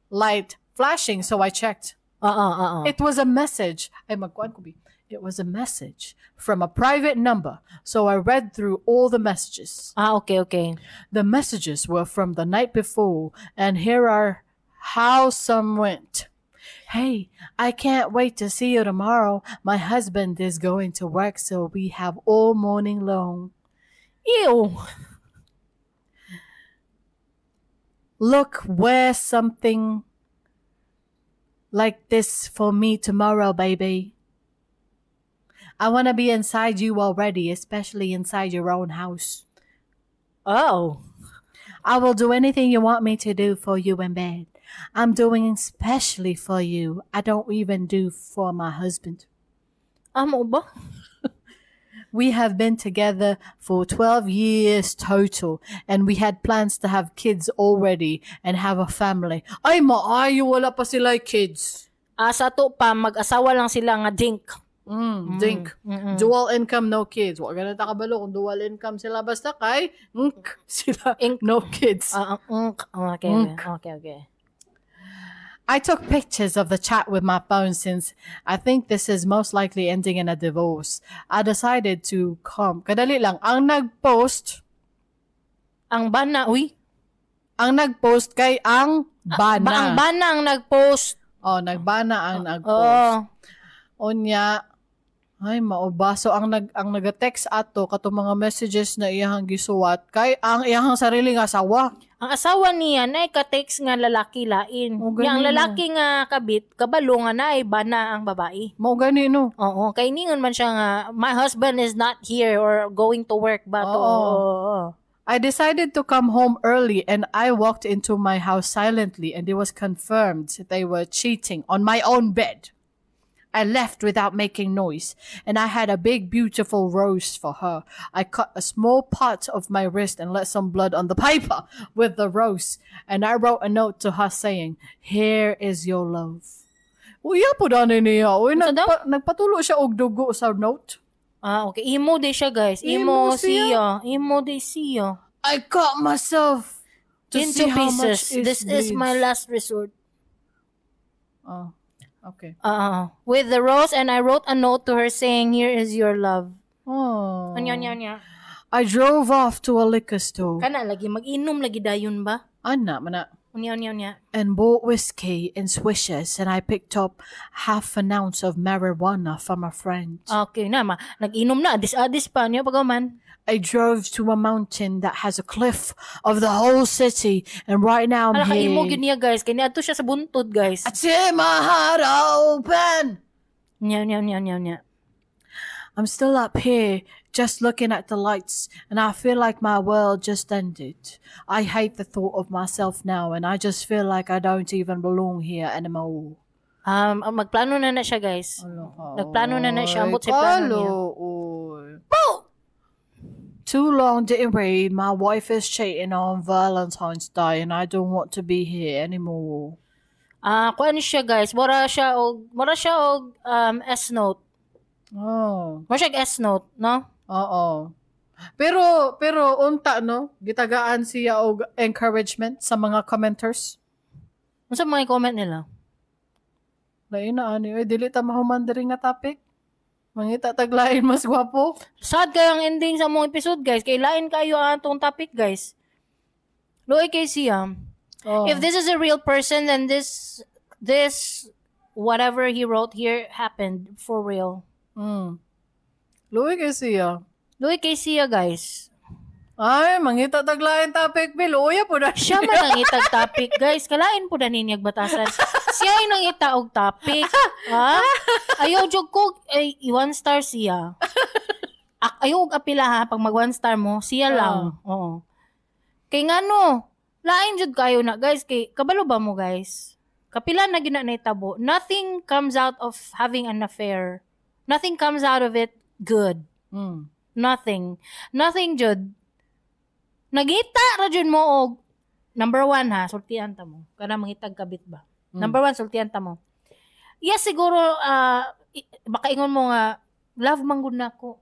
light flashing, so I checked. Oo. It was a message. Ay, magkuhan ko, bi. It was a message from a private number, so I read through all the messages. Ah, okay. The messages were from the night before, and here are how some went. Hey, I can't wait to see you tomorrow. My husband is going to work, so we have all morning long. Ew. Look, wear something like this for me tomorrow, baby. I want to be inside you already, especially inside your own house. Oh. I will do anything you want me to do for you in bed. I'm doing especially for you. I don't even do for my husband. Amo ba? We have been together for 12 years total, and we had plans to have kids already and have a family. Ay, maayo, wala pa sila kids. Ah, sa ato pa, mag-asawa lang sila nga dink. Dink. Dual income, no kids. Wa ganun ta kabalo kung dual income sila basta kay ink sila, Ink. No kids. Ah, okay, Unk. okay. I took pictures of the chat with my phone since I think this is most likely ending in a divorce. I decided to come. Kadali lang, ang nag-post, Ang bana, uy. Ang nag-post kay ang bana. Ba, ang bana ang nag-post. Oh, nagbana ang nag-post. Oo. Unya, ay mauba. So ang naga-text ato katong mga messages na iyahang gisuwat kay ang iyahang sarili nga asawa. Ang asawa niya na ka-text nga lalaki lain. Oh, Nya ang ganun. Lalaki nga kabit, kabalo nga naay bana ang babae. Mao gani, no. Oo, kay ningon man siya nga my husband is not here or going to work ba to. Oo. Oo. I decided to come home early and I walked into my house silently and it was confirmed they were cheating on my own bed. I left without making noise and I had a big beautiful rose for her. I cut a small part of my wrist and let some blood on the paper with the rose and I wrote a note to her saying, "Here is your love." Uy, po dani niya. Uy, Unsa daw? Nagpatulo siya og dugo sa note. Ah, okay. Imo di siya, guys. Imo Imo, siya. Imo di siya. I cut myself to Into see how much pieces. it This is my bleeds. last resort. Oh, okay. With the rose and I wrote a note to her saying, "Here is your love." Oh. Anya, anya, anya. I drove off to a liquor store. Kana lagi mag-inom lagi dayon ba? Ana, mana. Unya, unya, unya. And bought whiskey and swishers, and I picked up half an ounce of marijuana from a friend. Okay na ma. Nag-inom na adis-adis pa niya pagaman. I drove to a mountain that has a cliff of the whole city, and right now I'm Ala ka here. imo gyud niya, guys. Kay niadto siya sa buntod, guys. I tear my heart open. Nya, nya, nya, nya, nya. I'm still up here, just looking at the lights, and I feel like my world just ended. I hate the thought of myself now, and I just feel like I don't even belong here anymore. Magplano na na siya, guys. Nagplano na na siya. Ambot sa plano niya. niya. Too long didn't read. My wife is cheating on Valentine's Day, and I don't want to be here anymore. Ah, kuan siya, guys. Mura siya og S note. Oh. Mura siya og S note, no? Oo. Pero unta, no, gitagaan siya og encouragement sa mga commenters. Unsa mga comment nila? Lain na ani, oy, dili ta mahuman diri nga topic. Mangita taglain mas gwapo. Sad kayo ang ending sa mong episode, guys. Kay lain kayo ang atong topic, guys. Luoy kay siya. Oh. If this is a real person, then this whatever he wrote here happened for real. Luoy kay siya. Luoy kay siya, guys. Ay, mangita taglain topic, Bill. Uya po na siya. Man nangitag topic, guys. Kalain po na ninyag batasan. Siya ay nangita og topic. Ha? Ayaw, jog ko, ay, one star siya. Ayaw og apila ha, pag mag one star mo, siya lang. Oo. Kay nga no, lain jud kayo na, guys. Kay, kabalo ba mo, guys? Kapila na gina na itabo. Nothing comes out of having an affair. Nothing comes out of it good. Nothing. Nothing, jud. Nagita ra jud mo og number 1 ha, sultian ta mo. Kana mangitag kabit ba? Number 1, sultian ta mo. Yes, siguro makaingon mo nga love man gud nako.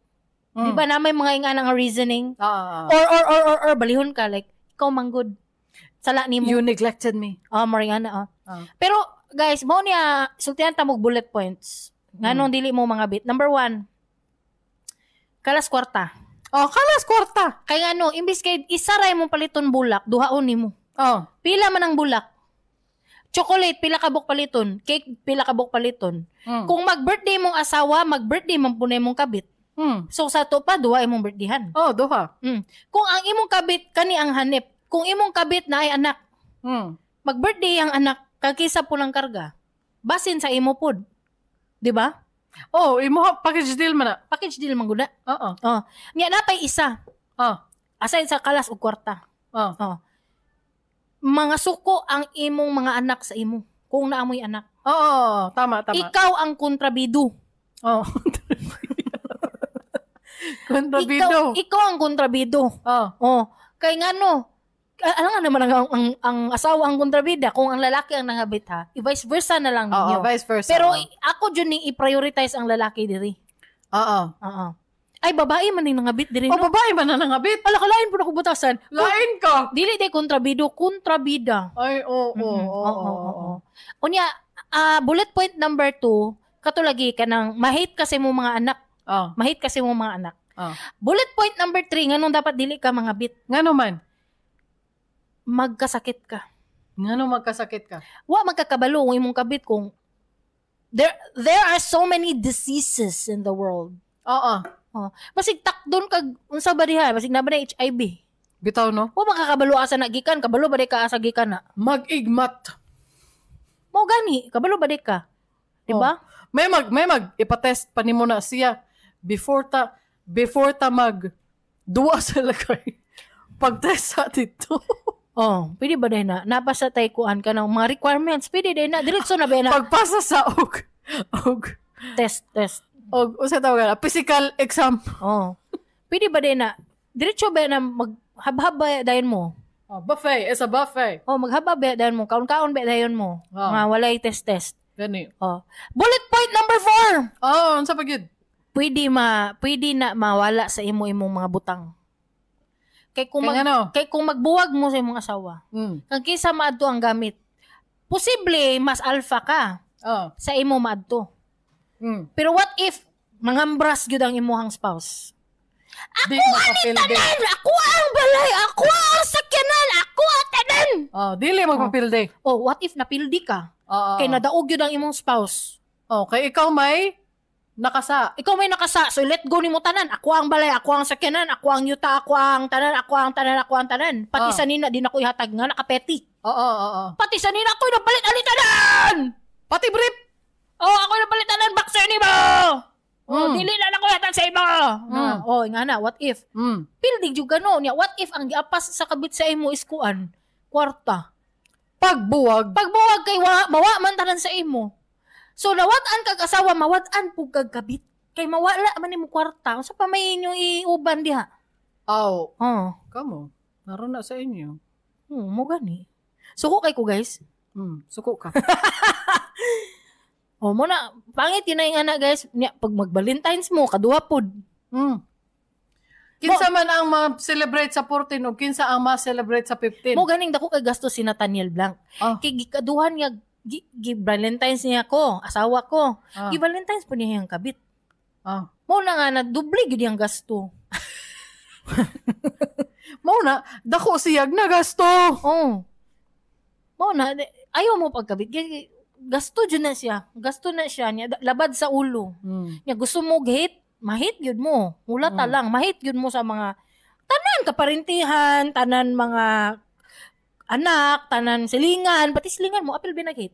Di ba na may mga ingana nga reasoning? Or balihon ka like ikaw man gud. Sala nimo. You neglected me. Oh, mo ring ana. Pero guys, mao niya sultian ta mo bullet points. Nganong dili mo mga bit. Number 1. Kalas kwarta. Oh, kalas kwarta. Kaya ano, imbis kay isa ra imong paliton bulak, duhaon nimo. Oh. Pila man ang bulak. Chocolate, pila ka buk paliton. Cake, pila ka buk paliton. Kung mag-birthday mong asawa, mag-birthday man punay mong kabit. So sa to pa, duha imong birthdayhan. Oh, duha. Kung ang imong kabit, kani ang hanip. Kung imong kabit na ay anak, mag-birthday ang anak, kagkisa po ng karga. Basin sa imo pod. Di ba? Oh, imo package deal man na. Package deal man gud na. Oo. Oh. Nya napay isa. Oh. Aside sa kalas og kwarta. Oh. Oh. Mga suko ang imong mga anak sa imo. Kung naamoy anak. Oo, tama, tama. Ikaw ang kontrabido. Oh. Kontrabido. Ikaw ang kontrabido. Oh. Oh. Kay ngano, alam nga naman ang asawa ang kontrabida kung ang lalaki ang nangabit ha. I-vice versa na lang ninyo. Oo, vice versa. Pero ako jud ning i-prioritize ang lalaki diri. Oo. Oo. Ay, babae man ning nangabit diri. Oh, babae man na nangabit. Ala, kalain po na ko butasan. Lain ka. Dili day kontrabido, kontrabida. Ay, oo. Unya, bullet point number 2, katulagi ka nang ma-hate kasi mo mga anak. Oh. Ma-hate kasi mo mga anak. Oh. Bullet point number 3, nganong dapat dili ka mga bit? Ngano man? Magkasakit ka. Ngano magkasakit ka? Wa magkakabalo kung imong kabit kung there are so many diseases in the world. Oo. Oh. Basig takdon kag unsa ba diha? Basig na ba na HIV? Bitaw no? Wa magkakabalo asa na gikan, kabalo ba di ka asa gikan na? Mag-igmat. Mo gani, kabalo ba di ka? Di ba? Oh. May mag ipatest pa nimo na siya before ta mag duwa sa lagay. Pag-test sa dito. Oh, pwede ba din na? Napasa tay kuan ka ng mga requirements. Pwede din na. Diretso na ba na? Pagpasa sa og test. Og usa tawag na physical exam. Oh. Pwede ba din na? Diretso ba na maghabhab ba dayon mo? Oh, buffet, it's a buffet. Oh, maghabhab ba dayon mo? Kaon-kaon ba dayon mo? Oh. Mga walay test. Gani. Oh. Bullet point number 4. Oh, unsa pa gyud? Pwede na mawala sa imo imong mga butang. Kay kung magbuwag mo sa imong asawa, kang kisa maadto ang gamit, posible mas alpha ka sa imo maadto. Pero what if mangambras gyud ang imuhang spouse? Ako ang tanan, ako ang balay, ako ang sakyanan, ako ang tanan. Oh, dili magpapildi. Oh, what if napildi ka? Kay nadaog gyud ang imong spouse. Oh, kay ikaw may nakasa. Ikaw may nakasa. So, let go ni mo tanan. Ako ang balay, ako ang sakyanan, ako ang yuta, ako ang tanan, ako ang tanan, ako ang tanan. Pati sa nina, di na ko ihatag nga, nakapeti. Oo. Pati sa nina, ako'y napalit alitanan! Pati brief! Oo, ako'y napalit tanan, boxer ni mo! Oh, dili na lang ko ihatag sa imo! Oh, nga na, what if? Pildig yung gano'n niya. What if ang giapas sa kabit sa imo is kuan? Kwarta. Pagbuwag. Pagbuwag kay mawa man tanan sa imo. So, nawad-an kag asawa, mawad-an po kag kabit. Kay mawala man nimo kwarta. Unsa pa may inyong iuban diha? Aw. Oh. Kamo. Naroon na sa inyo. Mo gani. Suko kay ko, guys. Suko ka. Oh, mo na. Pangit yun na yung anak, guys. Nya, pag mag-Valentines mo, kaduha pod. Kinsa man ang ma-celebrate sa 14 o kinsa ang ma-celebrate sa 15? Mo ganing dako kay gasto si Nathaniel Blanc. Oh. Kay gikaduhan niya gi-Valentines niya ko, asawa ko. Gi-Valentines po niya yung kabit. Mo na nga, nagdubli gyud yung gasto. Mo na, dako siyag na gasto. Oh. Mo na, ayaw mo pagkabit. Gasto jud na siya. Gasto na siya niya labad sa ulo. Nya gusto mo hate, ma-hate gyud mo. Hulata lang, ma-hate gyud mo sa mga tanan kaparintihan, tanan mga anak, tanan silingan, pati silingan mo apil binag-hate.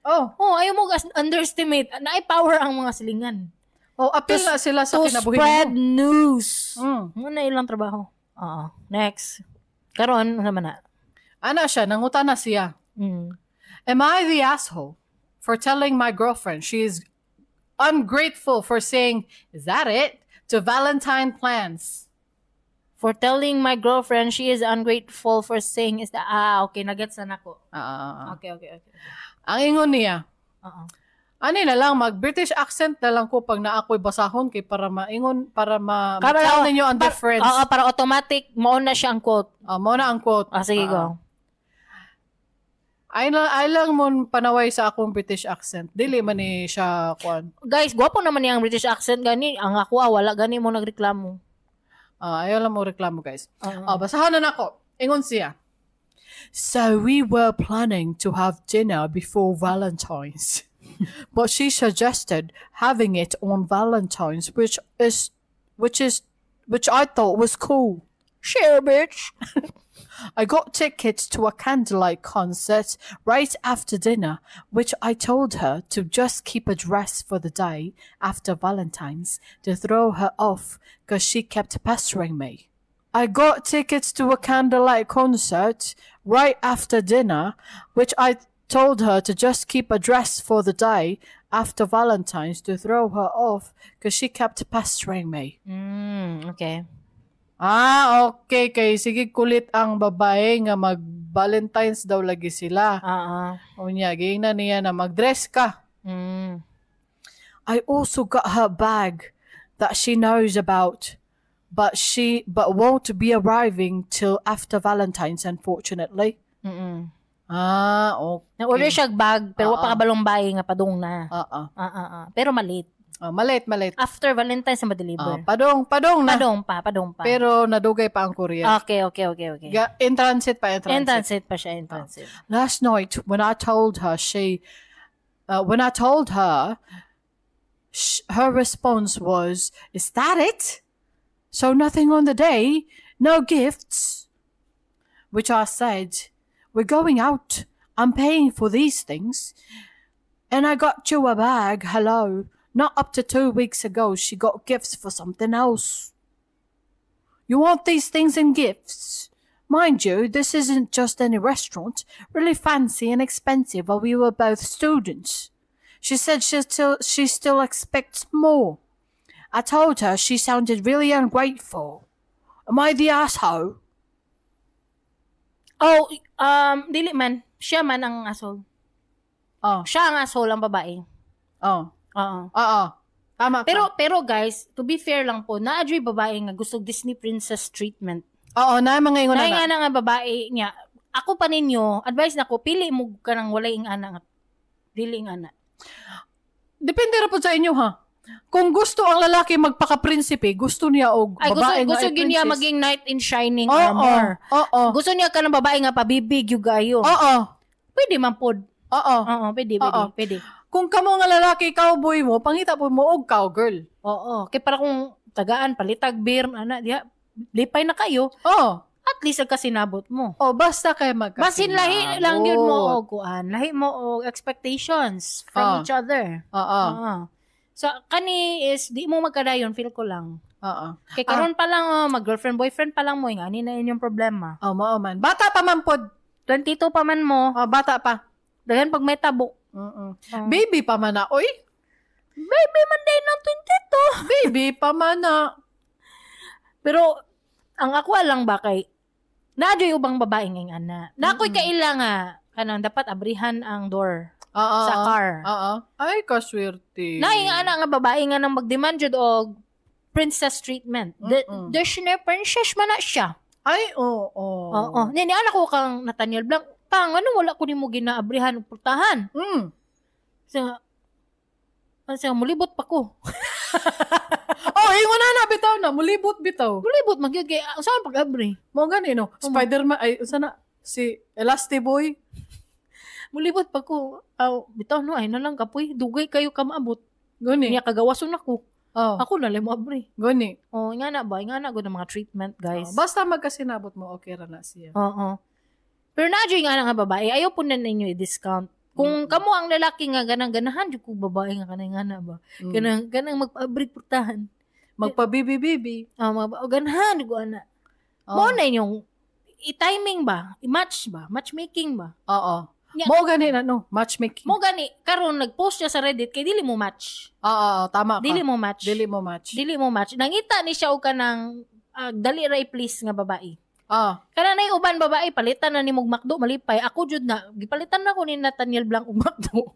Oh, Oh, ayaw mo underestimate. Naay power ang mga silingan. Oh, apil na sila sa to kinabuhi spread mo. news. Mo na ilang trabaho. Oo. Next. Karon, ano man na? Ana siya, nangutana siya. Am I the asshole for telling my girlfriend she is ungrateful for saying, "Is that it?" to Valentine plans? For telling my girlfriend she is ungrateful for saying is that, ah, okay, nagets na nako. Okay. Ang ingon niya, Oo. Ani na lang, mag-British accent na lang ko pag naa ako'y basahon kay para maingon, para Para- ma-tell ninyo ang difference. Oo, para automatic, mao na siya ang quote. Ah, mao na ang quote. Ah, sige, go. Ay lang mo panaway sa akong British accent. Dili man ni siya kuan. Guys, gwapo naman niyang British accent gani. Ang ako, ah, wala gani mo nagreklamo. Ayaw lang mo reklamo, guys. Oo. Basahan na nako. Ingon siya. So we were planning to have dinner before Valentine's. But she suggested having it on Valentine's, which I thought was cool. Share, bitch. I got tickets to a candlelight concert right after dinner, which I told her to just keep a dress for the day after Valentine's to throw her off because she kept pestering me. I got tickets to a candlelight concert right after dinner, which I told her to just keep a dress for the day after Valentine's to throw her off because she kept pestering me. Okay. Ah, okay. Kay sige kulit ang babae nga mag-Valentine's daw lagi sila. Unya, giingnan niya na mag-dress ka. I also got her bag that she knows about, but won't be arriving till after Valentine's, unfortunately. Ah, okay. Nag-order siya bag, pero wa pa kabalong bayi nga padung na. Oo. Pero malit. Oh, malit, malit. After Valentine's na ma-deliver. Padong, padong na. Padong pa, padong pa. Pero nadugay pa ang courier. Okay. In transit pa, in transit. In transit pa siya, in transit. Last night, when I told her, her response was, "Is that it? So nothing on the day? No gifts?" Which I said, "We're going out. I'm paying for these things. And I got you a bag, hello. Not up to 2 weeks ago, she got gifts for something else. You want these things and gifts? Mind you, this isn't just any restaurant. Really fancy and expensive while we were both students. She said she still expects more. I told her she sounded really ungrateful. Am I the asshole?" Oh, dili man. Siya man ang asshole. Oh, Siya ang asshole, ang babae. oh. Oo. Oo. Tama ka. Pero guys, to be fair lang po, naa-dyoy babae nga gusto Disney princess treatment. Oo, na mga ingon Na na. nga na nga babae niya. Ako pa ninyo, advice na ko, pili mo ka ng walay ing ana nga. Dili ing ana. Depende ra po sa inyo, ha. Kung gusto ang lalaki magpaka-prinsipe, gusto niya og Ay, gusto, babae nga gusto ay gyud niya princess. maging knight in shining Oo. armor. Oo. Gusto niya ka ng babae nga pabibig yung gayo. Oo. Pwede man pod. Oo. Oo, pwede, pwede, pwede. Kung kamo nga lalaki, cowboy mo, pangita po mo og cowgirl. Oo. Kay para kung tagaan, palitag, beer, ana, diha, lipay na kayo, Oo. at least nagkasinabot mo. Oh, basta kay magkasinabot. Basin lahi lang yun mo og kuan, lahi mo og expectations from each other. Oo. Oo. So kani is di mo magkadayon, feel ko lang. Oo. Kay karon pa lang oh, mag-girlfriend boyfriend pa lang mo ingani na inyong problema. Oh, mao man. Bata pa man pod. 22 pa man mo, Oh, bata pa. daghan pag may tabo. Baby pa man na. Oy, Baby man din ng 22. Baby pa man na. Pero ang ako lang ba kay naa ubang babae ng ana. Na ako'y kaila nga kanang dapat abrihan ang door Oo. sa car. Oo. Ay, kaswerte. Na yung ana nga babae nga nang mag-demand jud og princess treatment. The Disney princess man na siya. Ay, oo. Oo. Ni ni anak ko kang Nathaniel Blanc. Pang ano wala ko nimo ginaabrihan og pultahan. Sa Kasi mulibot pa ko. Oh, ingon na na bitaw na, mulibot bitaw. Mulibot man gyud kay ang saan pag-abri. Mo gani no. Spider-Man ay unsa na si Elastiboy. Mulibot pa ko. Aw, bitaw no, ay na lang kapoy. Dugay kayo ka maabot. Guni. Niya kagawason ako. Oh, Ako na lang mo abri. guni. Oh, nga na ba? Nga na gud ang mga treatment, guys. Oh, basta magkasinabot mo, okay ra na siya. Oo. Pero na nga nga babae, ayaw po na ninyo i-discount. Kung kamo ang lalaki nga ganang ganahan jud ko babae nga kanang nga na ba. Ganang ganang magpa-abri purtahan. Magpabibi-bibi. Ah, mga o ganahan jud ko ana. Oh. Mo na inyong i-timing ba? I-match ba? Matchmaking ba? Oo. Nya- Mo gani na no, matchmaking. Mo gani karon nag-post siya sa Reddit kay dili mo match. Oo, tama ka. Dili mo match. Dili mo match. Dili mo match. Nangita ni siya og kanang dali ra i-please nga babae. Ah, Kana nay uban babae palitan na ni mog McDo malipay. Ako jud na gipalitan na ko ni Nathaniel Blanc og McDo.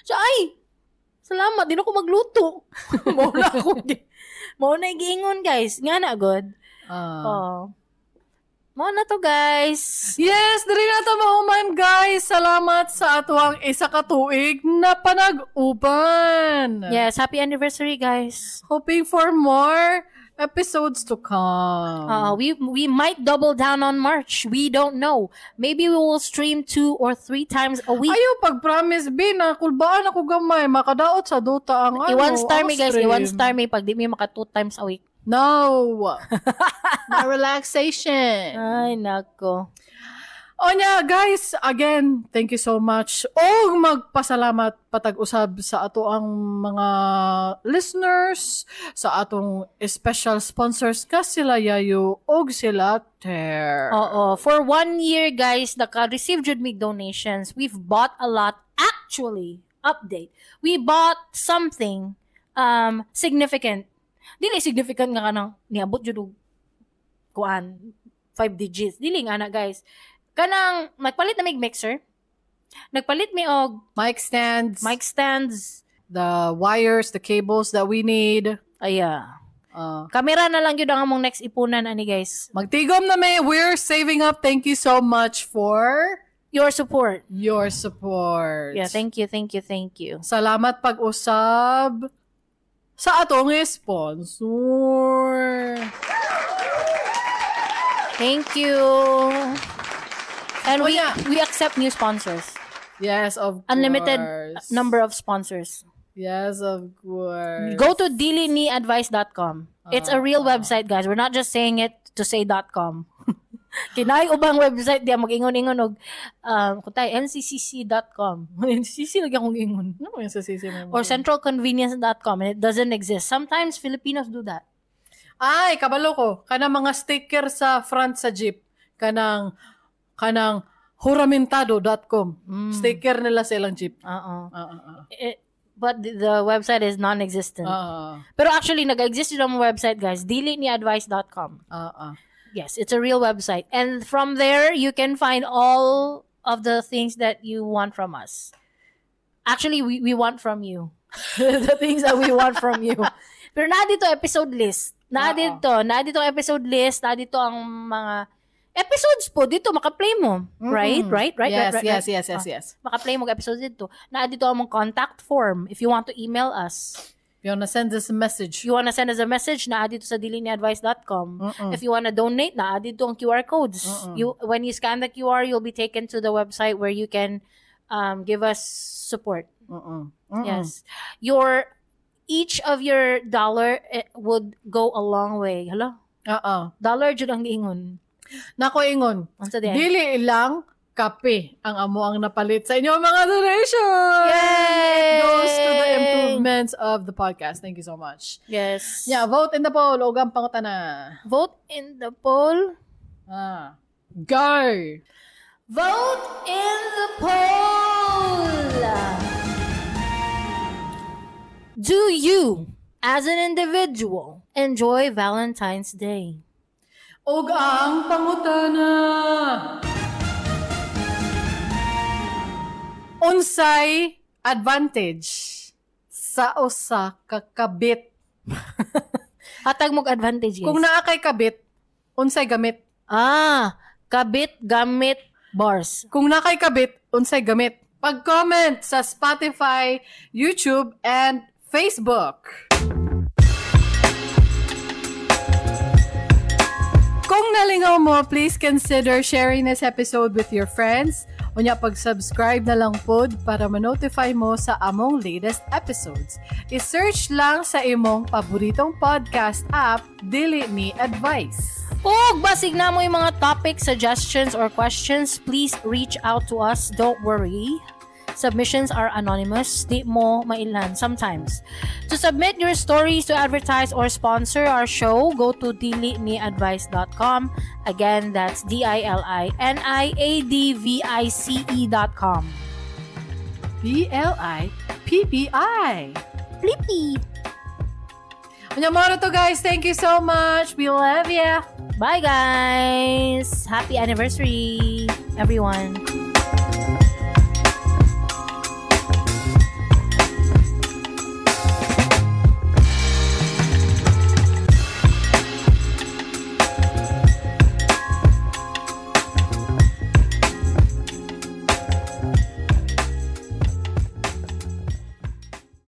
So ay, salamat di na ko magluto. Mao na ako. Mao na giingon guys. Nga na god. Ah. Oh. Mao na to guys. Yes, diri na to mahuman guys. Salamat sa atuang isa ka tuig na panag-uban. Yes, happy anniversary guys. Hoping for more episodes to come. We might double down on March. We don't know. Maybe we will stream 2 or 3 times a week. Ayaw pag-promise, B, na kulbaan ako gamay. Makadaot sa Dota ang ano. I-one star ang me guys, stream. I-one star me pag di mi maka 2 times a week. No. My relaxation. Ay nako. Onya, guys, again, thank you so much. Og magpasalamat patag-usab sa ato ang mga listeners, sa atong special sponsors ka sila Yayo og sila Ter. Oo. For 1 year, guys, naka-receive jud mig donations. We've bought a lot. Actually, update. We bought something significant. Dili significant nga kanang niabot jud og kuan 5 digits. Dili nga na, guys. Kanang nagpalit na mig mixer. Nagpalit mi og Mic stands, mic stands. the wires, the cables that we need. Aya. Kamera na lang yun ang among next ipunan ani guys. Magtigom na may. We're saving up. Thank you so much for your support. Your support. Yeah, thank you, thank you, thank you. Salamat pag-usab sa atong sponsor. Thank you. And Oh, yeah. we accept new sponsors. Yes, of course. Unlimited number of sponsors. Yes, of course. Go to diliniadvice.com. It's a real website, guys. We're not just saying it to say .com. Kinay ubang website diya mag-ingon-ingon og kuntay nccc.com. NCCC lagi akong ingon. Ano yung NCCC mo? Or centralconvenience.com, and it doesn't exist. Sometimes Filipinos do that. Ay, kabalo ko. Kanang mga sticker sa front sa jeep. Kanang huramentado.com. Sticker nila sa ilang jeep. Oo. But the website is non-existent. Pero actually, nag-exist yung website, guys. Diliniadvice.com. Yes, it's a real website. And from there, you can find all of the things that you want from us. Actually, we want from you. The things that we want from you. Pero naa dito episode list. Naa dito. Naa dito ang episode list. Naa dito ang mga episodes po. Dito, makaplay mo. Right? Right? Right? Yes, right, yes, right. yes, yes, yes. Makaplay mo episode dito. Naa dito ang contact form if you want to email us. If you wanna send us a message. If you wanna send us a message, naa dito sa diliniadvice.com. If you wanna donate, naa dito ang QR codes. When you scan the QR, you'll be taken to the website where you can give us support. Yes. Each of your dollar would go a long way. Hala? Oo. Dollar jud ang giingon. Nako ingon. Unsa di ay? Dili lang kape ang amo ang napalit sa inyo mga donations. Yay! It goes to the improvements of the podcast. Thank you so much. Yes. Yeah, vote in the poll. Og ang pangutana. Vote in the poll. Go! Vote in the poll! Do you, as an individual, enjoy Valentine's Day? Og ang pangutana. Unsay advantage sa usa ka kabit? Hatag mog advantage, guys. Kung naa kay kabit, unsay gamit? Kabit, gamit, bars. Kung naa kay kabit, unsay gamit? Pag-comment sa Spotify, YouTube, and Facebook. Kung nalingaw mo, please consider sharing this episode with your friends. Unya pag-subscribe na lang pod para ma-notify mo sa among latest episodes. I-search lang sa imong paboritong podcast app, Dili Ni Advice. Ug basig naa moy mga topic suggestions or questions, please reach out to us. Don't worry. Submissions are anonymous. Di mo mailhan sometimes. To submit your stories, to advertise or sponsor our show, go to diliniadvice.com. Again, that's diliniadvice.com. BLIPPI. Flippy. Unya mao to, guys. Thank you so much. We love ya. Bye, guys. Happy anniversary, everyone.